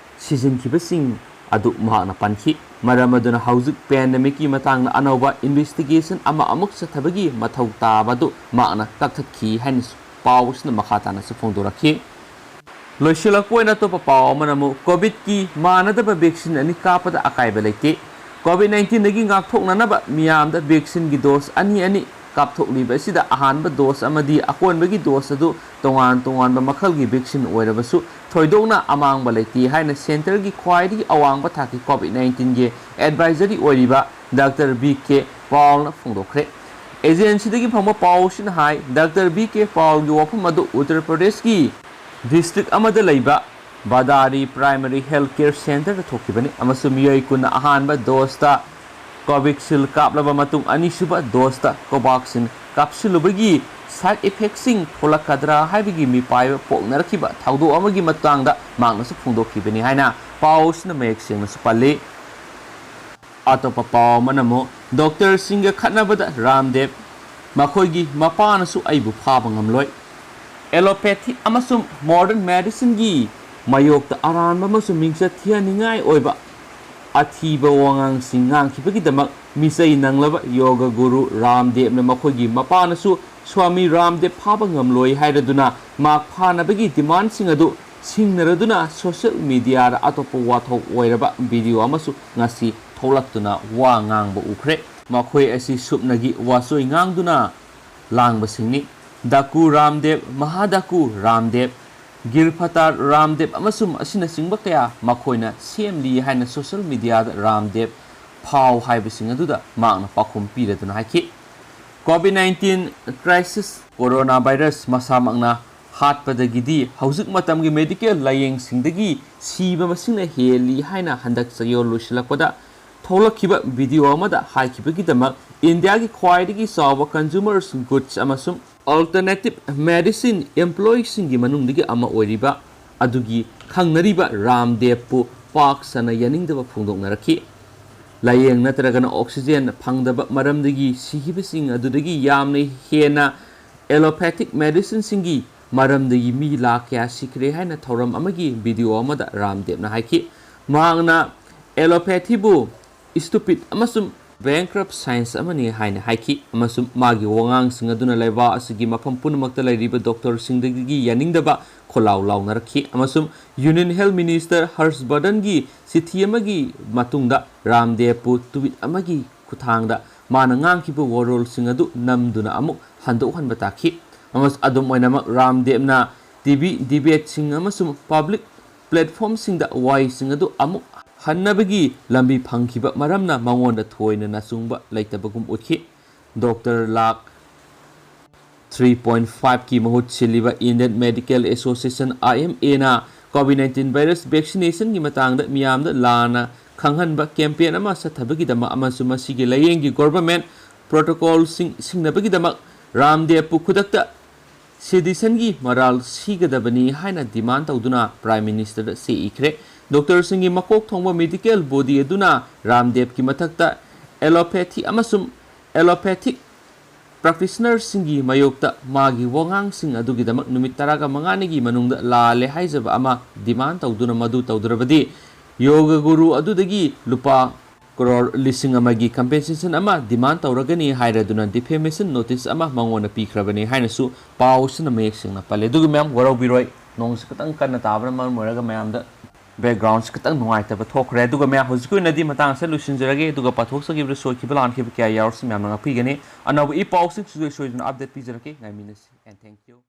ꯁꯤꯖꯤꯟꯈꯤꯕꯁꯤꯡ ꯑꯗꯨ ꯃꯍꯥꯛꯅ ꯄꯟꯈꯤ꯫ ꯃꯔꯝ ꯑꯗꯨꯅ ꯍꯧꯖꯤꯛ pandemic ꯀꯤ ꯃꯇꯥꯡꯗ ꯑꯅꯧꯕ investigation ꯑꯃ ꯑꯃꯨꯛ ꯆꯠꯊꯕꯒꯤ ꯃꯊꯧ ꯇꯥꯕ ꯑꯗꯨ ꯃꯍꯥꯛꯅ ꯀꯛꯊꯠꯈꯤ ꯍꯥꯏꯅꯁꯨ ꯄꯥꯎ ꯑꯁꯤꯅ ꯃꯈꯥ ꯇꯥꯅꯁꯨ ꯐꯣꯡꯗꯣꯔꯛꯈꯤ꯫ ꯂꯣꯏꯁꯤꯜꯂꯛꯄ ꯑꯣꯏꯅ ꯑꯇꯣꯞꯄ ꯄꯥꯎ ꯑꯃꯅ ꯑꯃꯨꯛ COVID ꯀꯤ ꯃꯥꯟꯅꯗꯕ vaccine ꯑꯅꯤ ꯀꯥꯞꯄꯗ ꯑꯀꯥꯏꯕ ꯂꯩꯇꯦ꯫ COVID nineteen ꯗꯒꯤ ꯉꯥꯛꯊꯣꯛꯅꯅꯕ ꯃꯤꯌꯥꯝꯗ vaccine ꯒꯤ dose ꯑꯅꯤ ꯑꯅꯤ ꯀꯥꯞꯊꯣꯛꯂꯤꯕ ꯑꯁꯤꯗ ꯑꯍꯥꯟꯕ dose ꯑꯃꯗꯤ ꯑꯀꯣꯟꯕꯒꯤ dose ꯑꯗꯨ ꯇꯣꯉꯥꯟ ꯇꯣꯉꯥꯟꯕ ꯃꯈꯜꯒꯤ vaccine ꯑꯣꯏꯔꯕꯁꯨ ꯊꯣꯏꯗꯣꯛꯅ ꯑꯃꯥꯡꯕ ꯂꯩꯇꯦ ꯍꯥꯏꯅ centre ꯒꯤ ꯈ꯭ꯋꯥꯏꯗꯒꯤ ꯑꯋꯥꯡꯕ ꯊꯥꯛꯀꯤ COVID nineteen ꯒꯤ advisory ꯑꯣꯏꯔꯤꯕ Doctor V K Pal ꯅ ꯐꯣꯡꯗꯣꯛꯈ꯭ꯔꯦ꯫ Agency ꯗꯒꯤ ꯐꯪꯕ ꯄꯥꯎ ꯑꯁꯤꯅ ꯍꯥꯏ, Doctor V K Pal ꯒꯤ ꯋꯥꯐꯝ ꯑꯗꯨ ꯎꯠꯇꯔ ꯄ꯭ꯔꯗꯦꯁꯀꯤ district ꯑꯃꯗ ꯂꯩꯕ ꯕꯥꯗꯥꯔꯤ Primary Health Care Centreꯗ ꯊꯣꯛꯈꯤꯕꯅꯤ ꯑꯃꯁꯨꯡ ꯃꯤꯑꯣꯏ ꯀꯨꯟꯅ ꯑꯍꯥꯟꯕ ꯗꯣꯁꯇ ꯀꯣꯚꯤꯛꯁꯤꯜ ꯀꯥꯞꯂꯕ ꯃꯇꯨꯡ ꯑꯅꯤꯁꯨꯕ ꯗꯣꯁꯇ ꯀꯣꯚꯥꯛꯁꯤꯟ ꯀꯥꯞꯁꯤꯜꯂꯨꯕꯒꯤ side effectꯁꯤꯡ ꯊꯣꯛꯂꯛꯀꯗ꯭ꯔꯥ ꯍꯥꯏꯕꯒꯤ ꯃꯤꯄꯥꯏꯕ ꯄꯣꯛꯅꯔꯛꯈꯤꯕ ꯊꯧꯗꯣꯛ ꯑꯃꯒꯤ ꯃꯇꯥꯡꯗ ꯃꯍꯥꯛꯅꯁꯨ ꯐꯣꯡꯗꯣꯛꯈꯤꯕꯅꯤ ꯍꯥꯏꯅ ꯄꯥꯎ ꯑꯁꯤꯅ ꯃꯌꯦꯛ ꯁꯦꯡꯅꯁꯨ ꯄꯜꯂꯤ꯫ ꯑꯇꯣꯞꯄ ꯄꯥꯎ ꯑꯃꯅ ꯑꯃꯨꯛ ꯗꯣꯛꯇꯔꯁꯤꯡꯒ ꯈꯠꯅꯕꯗ ꯔꯥꯝꯗꯦꯕ, ꯃꯈꯣꯏꯒꯤ ꯃꯄꯥꯅꯁꯨ ꯑꯩꯕꯨ ꯐꯥꯕ ꯉꯝꯂꯣꯏ꯫ Allopathy ꯑꯃꯁꯨꯡ modern medicineꯒꯤ ꯃꯥꯌꯣꯛꯇ ꯑꯔꯥꯟꯕ ꯑꯃꯁꯨꯡ ꯃꯤꯡꯆꯠ ꯊꯤꯍꯟꯅꯤꯡꯉꯥꯏ ꯑꯣꯏꯕ ꯑꯊꯤꯕ ꯋꯥꯉꯥꯡꯁꯤꯡ ꯉꯥꯡꯈꯤꯕꯒꯤꯗꯃꯛ ꯃꯤꯆꯩ ꯅꯪꯂꯕ ꯌꯣꯒ ꯒꯨꯔꯨ ꯔꯥꯝꯗꯦꯕꯅ ꯃꯈꯣꯏꯒꯤ ꯃꯄꯥꯅꯁꯨ ꯁ꯭ꯋꯥꯃꯤ ꯔꯥꯝꯗꯦꯕ ꯐꯥꯕ ꯉꯝꯂꯣꯏ ꯍꯥꯏꯔꯗꯨꯅ ꯃꯍꯥꯛ ꯐꯥꯅꯕꯒꯤ demandꯁꯤꯡ ꯑꯗꯨ ꯁꯤꯡꯅꯔꯗꯨꯅ social mediaꯗ ꯑꯇꯣꯞꯄ ꯋꯥꯊꯣꯛ ꯑꯣꯏꯔꯕ video ꯑꯃꯁꯨ ꯉꯁꯤ ꯊꯣꯛꯂꯛꯇꯨꯅ ꯋꯥ ꯉꯥꯡꯕ ꯎꯈ꯭ꯔꯦ꯫ ꯃꯈꯣꯏ ꯑꯁꯤ ꯁꯨꯞꯅꯒꯤ ꯋꯥꯆꯣꯏ ꯉꯥꯡꯗꯨꯅ ꯂꯥꯡꯕꯁꯤꯡꯅꯤ꯫ ꯗꯥꯀꯨ ꯔꯥꯝꯗꯦꯕ, ꯃꯍꯥꯗꯥꯀꯨ ꯔꯥꯝꯗꯦꯕ, ꯒꯤꯔꯐꯇꯥꯔ ꯔꯥꯝꯗꯦꯕ ꯑꯃꯁꯨꯡ ꯑꯁꯤꯅꯆꯤꯡꯕ ꯀꯌꯥ ꯃꯈꯣꯏꯅ ꯁꯦꯝꯂꯤ ꯍꯥꯏꯅ social mediaꯗ ꯔꯥꯝꯗꯦꯕ ꯐꯥꯎ ꯍꯥꯏꯕꯁꯤꯡ ꯑꯗꯨꯗ ꯃꯍꯥꯛꯅ ꯄꯥꯎꯈꯨꯝ ꯄꯤꯔꯗꯨꯅ ꯍꯥꯏꯈꯤ꯫ COVID nineteen crisis, coronavirus ꯃꯁꯥꯃꯛꯅ ꯍꯥꯠꯄꯗꯒꯤꯗꯤ ꯍꯧꯖꯤꯛ ꯃꯇꯝꯒꯤ medical ꯂꯥꯌꯦꯡꯁꯤꯡꯗꯒꯤ ꯁꯤꯕ ꯃꯁꯤꯡꯅ ꯍꯦꯜꯂꯤ ꯍꯥꯏꯅ ꯍꯟꯗꯛ ꯆꯌꯣꯜ ꯂꯣꯏꯁꯤꯜꯂꯛꯄꯗ ꯊꯣꯛꯂꯛꯈꯤꯕ video ꯑꯃꯗ ꯍꯥꯏꯈꯤꯕꯒꯤꯗꯃꯛ ꯏꯟꯗꯤꯌꯥꯒꯤ ꯈ꯭ꯋꯥꯏꯗꯒꯤ ꯆꯥꯎꯕ consumer goods ꯑꯃꯁꯨꯡ alternative medicine employeeꯁꯤꯡꯒꯤ ꯃꯅꯨꯡꯗꯒꯤ ꯑꯃ ꯑꯣꯏꯔꯤꯕ ꯑꯗꯨꯒꯤ ꯈꯪꯅꯔꯤꯕ ꯔꯥꯝꯗꯦꯕꯄꯨ ꯄꯥꯛ ꯁꯟꯅ ꯌꯥꯅꯤꯡꯗꯕ ꯐꯣꯡꯗꯣꯛꯅꯔꯛꯈꯤ꯫ ꯂꯥꯌꯦꯡ ꯅꯠꯇ꯭ꯔꯒꯅ oxygen ꯐꯪꯗꯕ ꯃꯔꯝꯗꯒꯤ ꯁꯤꯈꯤꯕꯁꯤꯡ ꯑꯗꯨꯗꯒꯤ ꯌꯥꯝꯅ ꯍꯦꯟꯅ allopathic medicineꯁꯤꯡꯒꯤ ꯃꯔꯝꯗꯒꯤ ꯃꯤ ꯂꯥꯈ ꯀꯌꯥ ꯁꯤꯈ꯭ꯔꯦ ꯍꯥꯏꯅ ꯊꯧꯔꯝ ꯑꯃꯒꯤ video ꯑꯃꯗ ꯔꯥꯝꯗꯦꯕꯅ ꯍꯥꯏꯈꯤ꯫ ꯃꯍꯥꯛꯅ allopathyꯕꯨ stupid ꯑꯃꯁꯨꯡ bankrupt science ꯑꯃꯅꯤ ꯍꯥꯏꯅ ꯍꯥꯏꯈꯤ ꯑꯃꯁꯨꯡ ꯃꯥꯒꯤ ꯋꯥꯉꯥꯡꯁꯤꯡ ꯑꯗꯨꯅ ꯂꯩꯕꯥꯛ ꯑꯁꯤꯒꯤ ꯃꯐꯝ ꯄꯨꯝꯅꯃꯛꯇ ꯂꯩꯔꯤꯕ ꯗꯣꯛꯇꯔꯁꯤꯡꯗꯒꯤ ꯌꯥꯅꯤꯡꯗꯕ ꯈꯣꯜꯂꯥꯎ ꯂꯥꯎꯅꯔꯛꯈꯤ ꯑꯃꯁꯨꯡ Union Health Minister ꯍꯔꯁ ꯕꯔꯙꯟꯒꯤ ꯆꯤꯊꯤ ꯑꯃꯒꯤ ꯃꯇꯨꯡꯗ ꯔꯥꯝꯗꯦꯕꯄꯨ tweet ꯑꯃꯒꯤ ꯈꯨꯠꯊꯥꯡꯗ ꯃꯥꯅ ꯉꯥꯡꯈꯤꯕ ꯋꯥꯔꯣꯜꯁꯤꯡ ꯑꯗꯨ ꯅꯝꯗꯨꯅ ꯑꯃꯨꯛ ꯍꯟꯗꯣꯛꯍꯟꯕ ꯇꯥꯈꯤ꯫ ꯑꯃꯁꯨꯡ ꯑꯗꯨꯝ ꯑꯣꯏꯅꯃꯛ, ꯔꯥꯝꯗꯦꯕꯅ TV debateꯁꯤꯡ ꯑꯃꯁꯨꯡ public platformꯁꯤꯡꯗ ꯋꯥꯍꯩꯁꯤꯡ ꯑꯗꯨ ꯑꯃꯨꯛ ꯍꯟꯅꯕꯒꯤ ꯂꯝꯕꯤ ꯐꯪꯈꯤꯕ ꯃꯔꯝꯅ ꯃꯉꯣꯟꯗ ꯊꯣꯏꯅ ꯅꯆꯨꯡꯕ ꯂꯩꯇꯕꯒꯨꯝ ꯎꯠꯈꯤ꯫ ꯗꯣꯛꯇꯔ ꯂꯥꯈ three point fiveꯀꯤ ꯃꯍꯨꯠ ꯁꯤꯜꯂꯤꯕ Indian Medical Association, IMAꯅ COVID nineteen virus vaccinationꯒꯤ ꯃꯇꯥꯡꯗ ꯃꯤꯌꯥꯝꯗ ꯂꯥꯟꯅ ꯈꯪꯍꯟꯕ campaign ꯑꯃ ꯆꯠꯊꯕꯒꯤꯗꯃꯛ ꯑꯃꯁꯨꯡ ꯃꯁꯤꯒꯤ ꯂꯥꯏꯌꯦꯡꯒꯤ government protocolꯁꯤꯡ ꯁꯤꯡꯅꯕꯒꯤꯗꯃꯛ ꯔꯥꯝꯗꯦꯕꯄꯨ ꯈꯨꯗꯛꯇ citizenꯒꯤ ꯃꯔꯥꯜ ꯁꯤꯒꯗꯕꯅꯤ ꯍꯥꯏꯅ demand ꯇꯧꯗꯨꯅ Prime Ministerꯗ ꯆꯦ ꯏꯈ꯭ꯔꯦ꯫ Doctorꯁꯤꯡꯒꯤ ꯃꯀꯣꯛ ꯊꯣꯡꯕ medical body ꯑꯗꯨꯅ ꯔꯥꯝꯗꯦꯕꯀꯤ ꯃꯊꯛꯇ allopathy ꯑꯃꯁꯨꯡ allopathic practitionerꯁꯤꯡꯒꯤ ꯃꯥꯌꯣꯛꯇ ꯃꯥꯒꯤ ꯋꯥꯉꯥꯡꯁꯤꯡ ꯑꯗꯨꯒꯤꯗꯃꯛ ꯅꯨꯃꯤꯠ ꯇꯔꯥꯃꯉꯥꯅꯤꯒꯤ ꯃꯅꯨꯡꯗ ꯂꯥꯜꯂꯦ ꯍꯥꯏꯖꯕ ꯑꯃ demand ꯇꯧꯗꯨꯅ ꯃꯗꯨ ꯇꯧꯗ꯭ꯔꯕꯗꯤ ꯌꯣꯒ ꯒꯨꯔꯨ ꯑꯗꯨꯗꯒꯤ ꯂꯨꯄꯥ ꯀꯔꯣꯔ ꯂꯤꯁꯤꯡ ꯑꯃꯒꯤ compensation ꯑꯃ demand ꯇꯧꯔꯒꯅꯤ ꯍꯥꯏꯔꯗꯨꯅ defamation notice ꯑꯃ ꯃꯉꯣꯟꯗ ꯄꯤꯈ꯭ꯔꯕꯅꯤ ꯍꯥꯏꯅꯁꯨ ꯄꯥꯎ ꯑꯁꯤꯅ ꯃꯌꯦꯛ ꯁꯦꯡꯅ ꯄꯜꯂꯦ꯫ ꯑꯗꯨꯒ ꯃꯌꯥꯝ ꯋꯥꯔꯧꯕꯤꯔꯣꯏ, ꯅꯣꯡꯁꯤ ꯈꯤꯇꯪ ꯀꯟꯅ ꯇꯥꯕꯅ ꯃꯔꯝ ꯑꯣꯏꯔꯒ ꯃꯌꯥꯝꯗ backgroundꯁꯤ ꯈꯤꯇꯪ ꯅꯨꯡꯉꯥꯏꯇꯕ ꯊꯣꯛꯈ꯭ꯔꯦ꯫ ꯑꯗꯨꯒ ꯃꯌꯥꯝ ꯍꯧꯖꯤꯛꯀꯤ ꯑꯣꯏꯅꯗꯤ ꯃꯇꯥꯡ ꯑꯁꯤꯗ ꯂꯣꯏꯁꯤꯟꯖꯔꯒꯦ, ꯑꯗꯨꯒ ꯄꯥꯊꯣꯛꯆꯈꯤꯕꯗ ꯁꯣꯏꯈꯤꯕ ꯂꯥꯟꯈꯤꯕ ꯀꯌꯥ ꯌꯥꯎꯔꯁꯨ ꯃꯌꯥꯝꯅ ꯉꯥꯛꯄꯤꯒꯅꯤ꯫ ꯑꯅꯧꯕ ꯏ ꯄꯥꯎꯁꯤꯡ ꯁꯨꯡꯁꯣꯏ ꯁꯣꯏꯗꯅ update ꯄꯤꯖꯔꯛꯀꯦ꯫ ꯉꯥꯏꯃꯤꯟꯅꯁꯤ and thank you꯫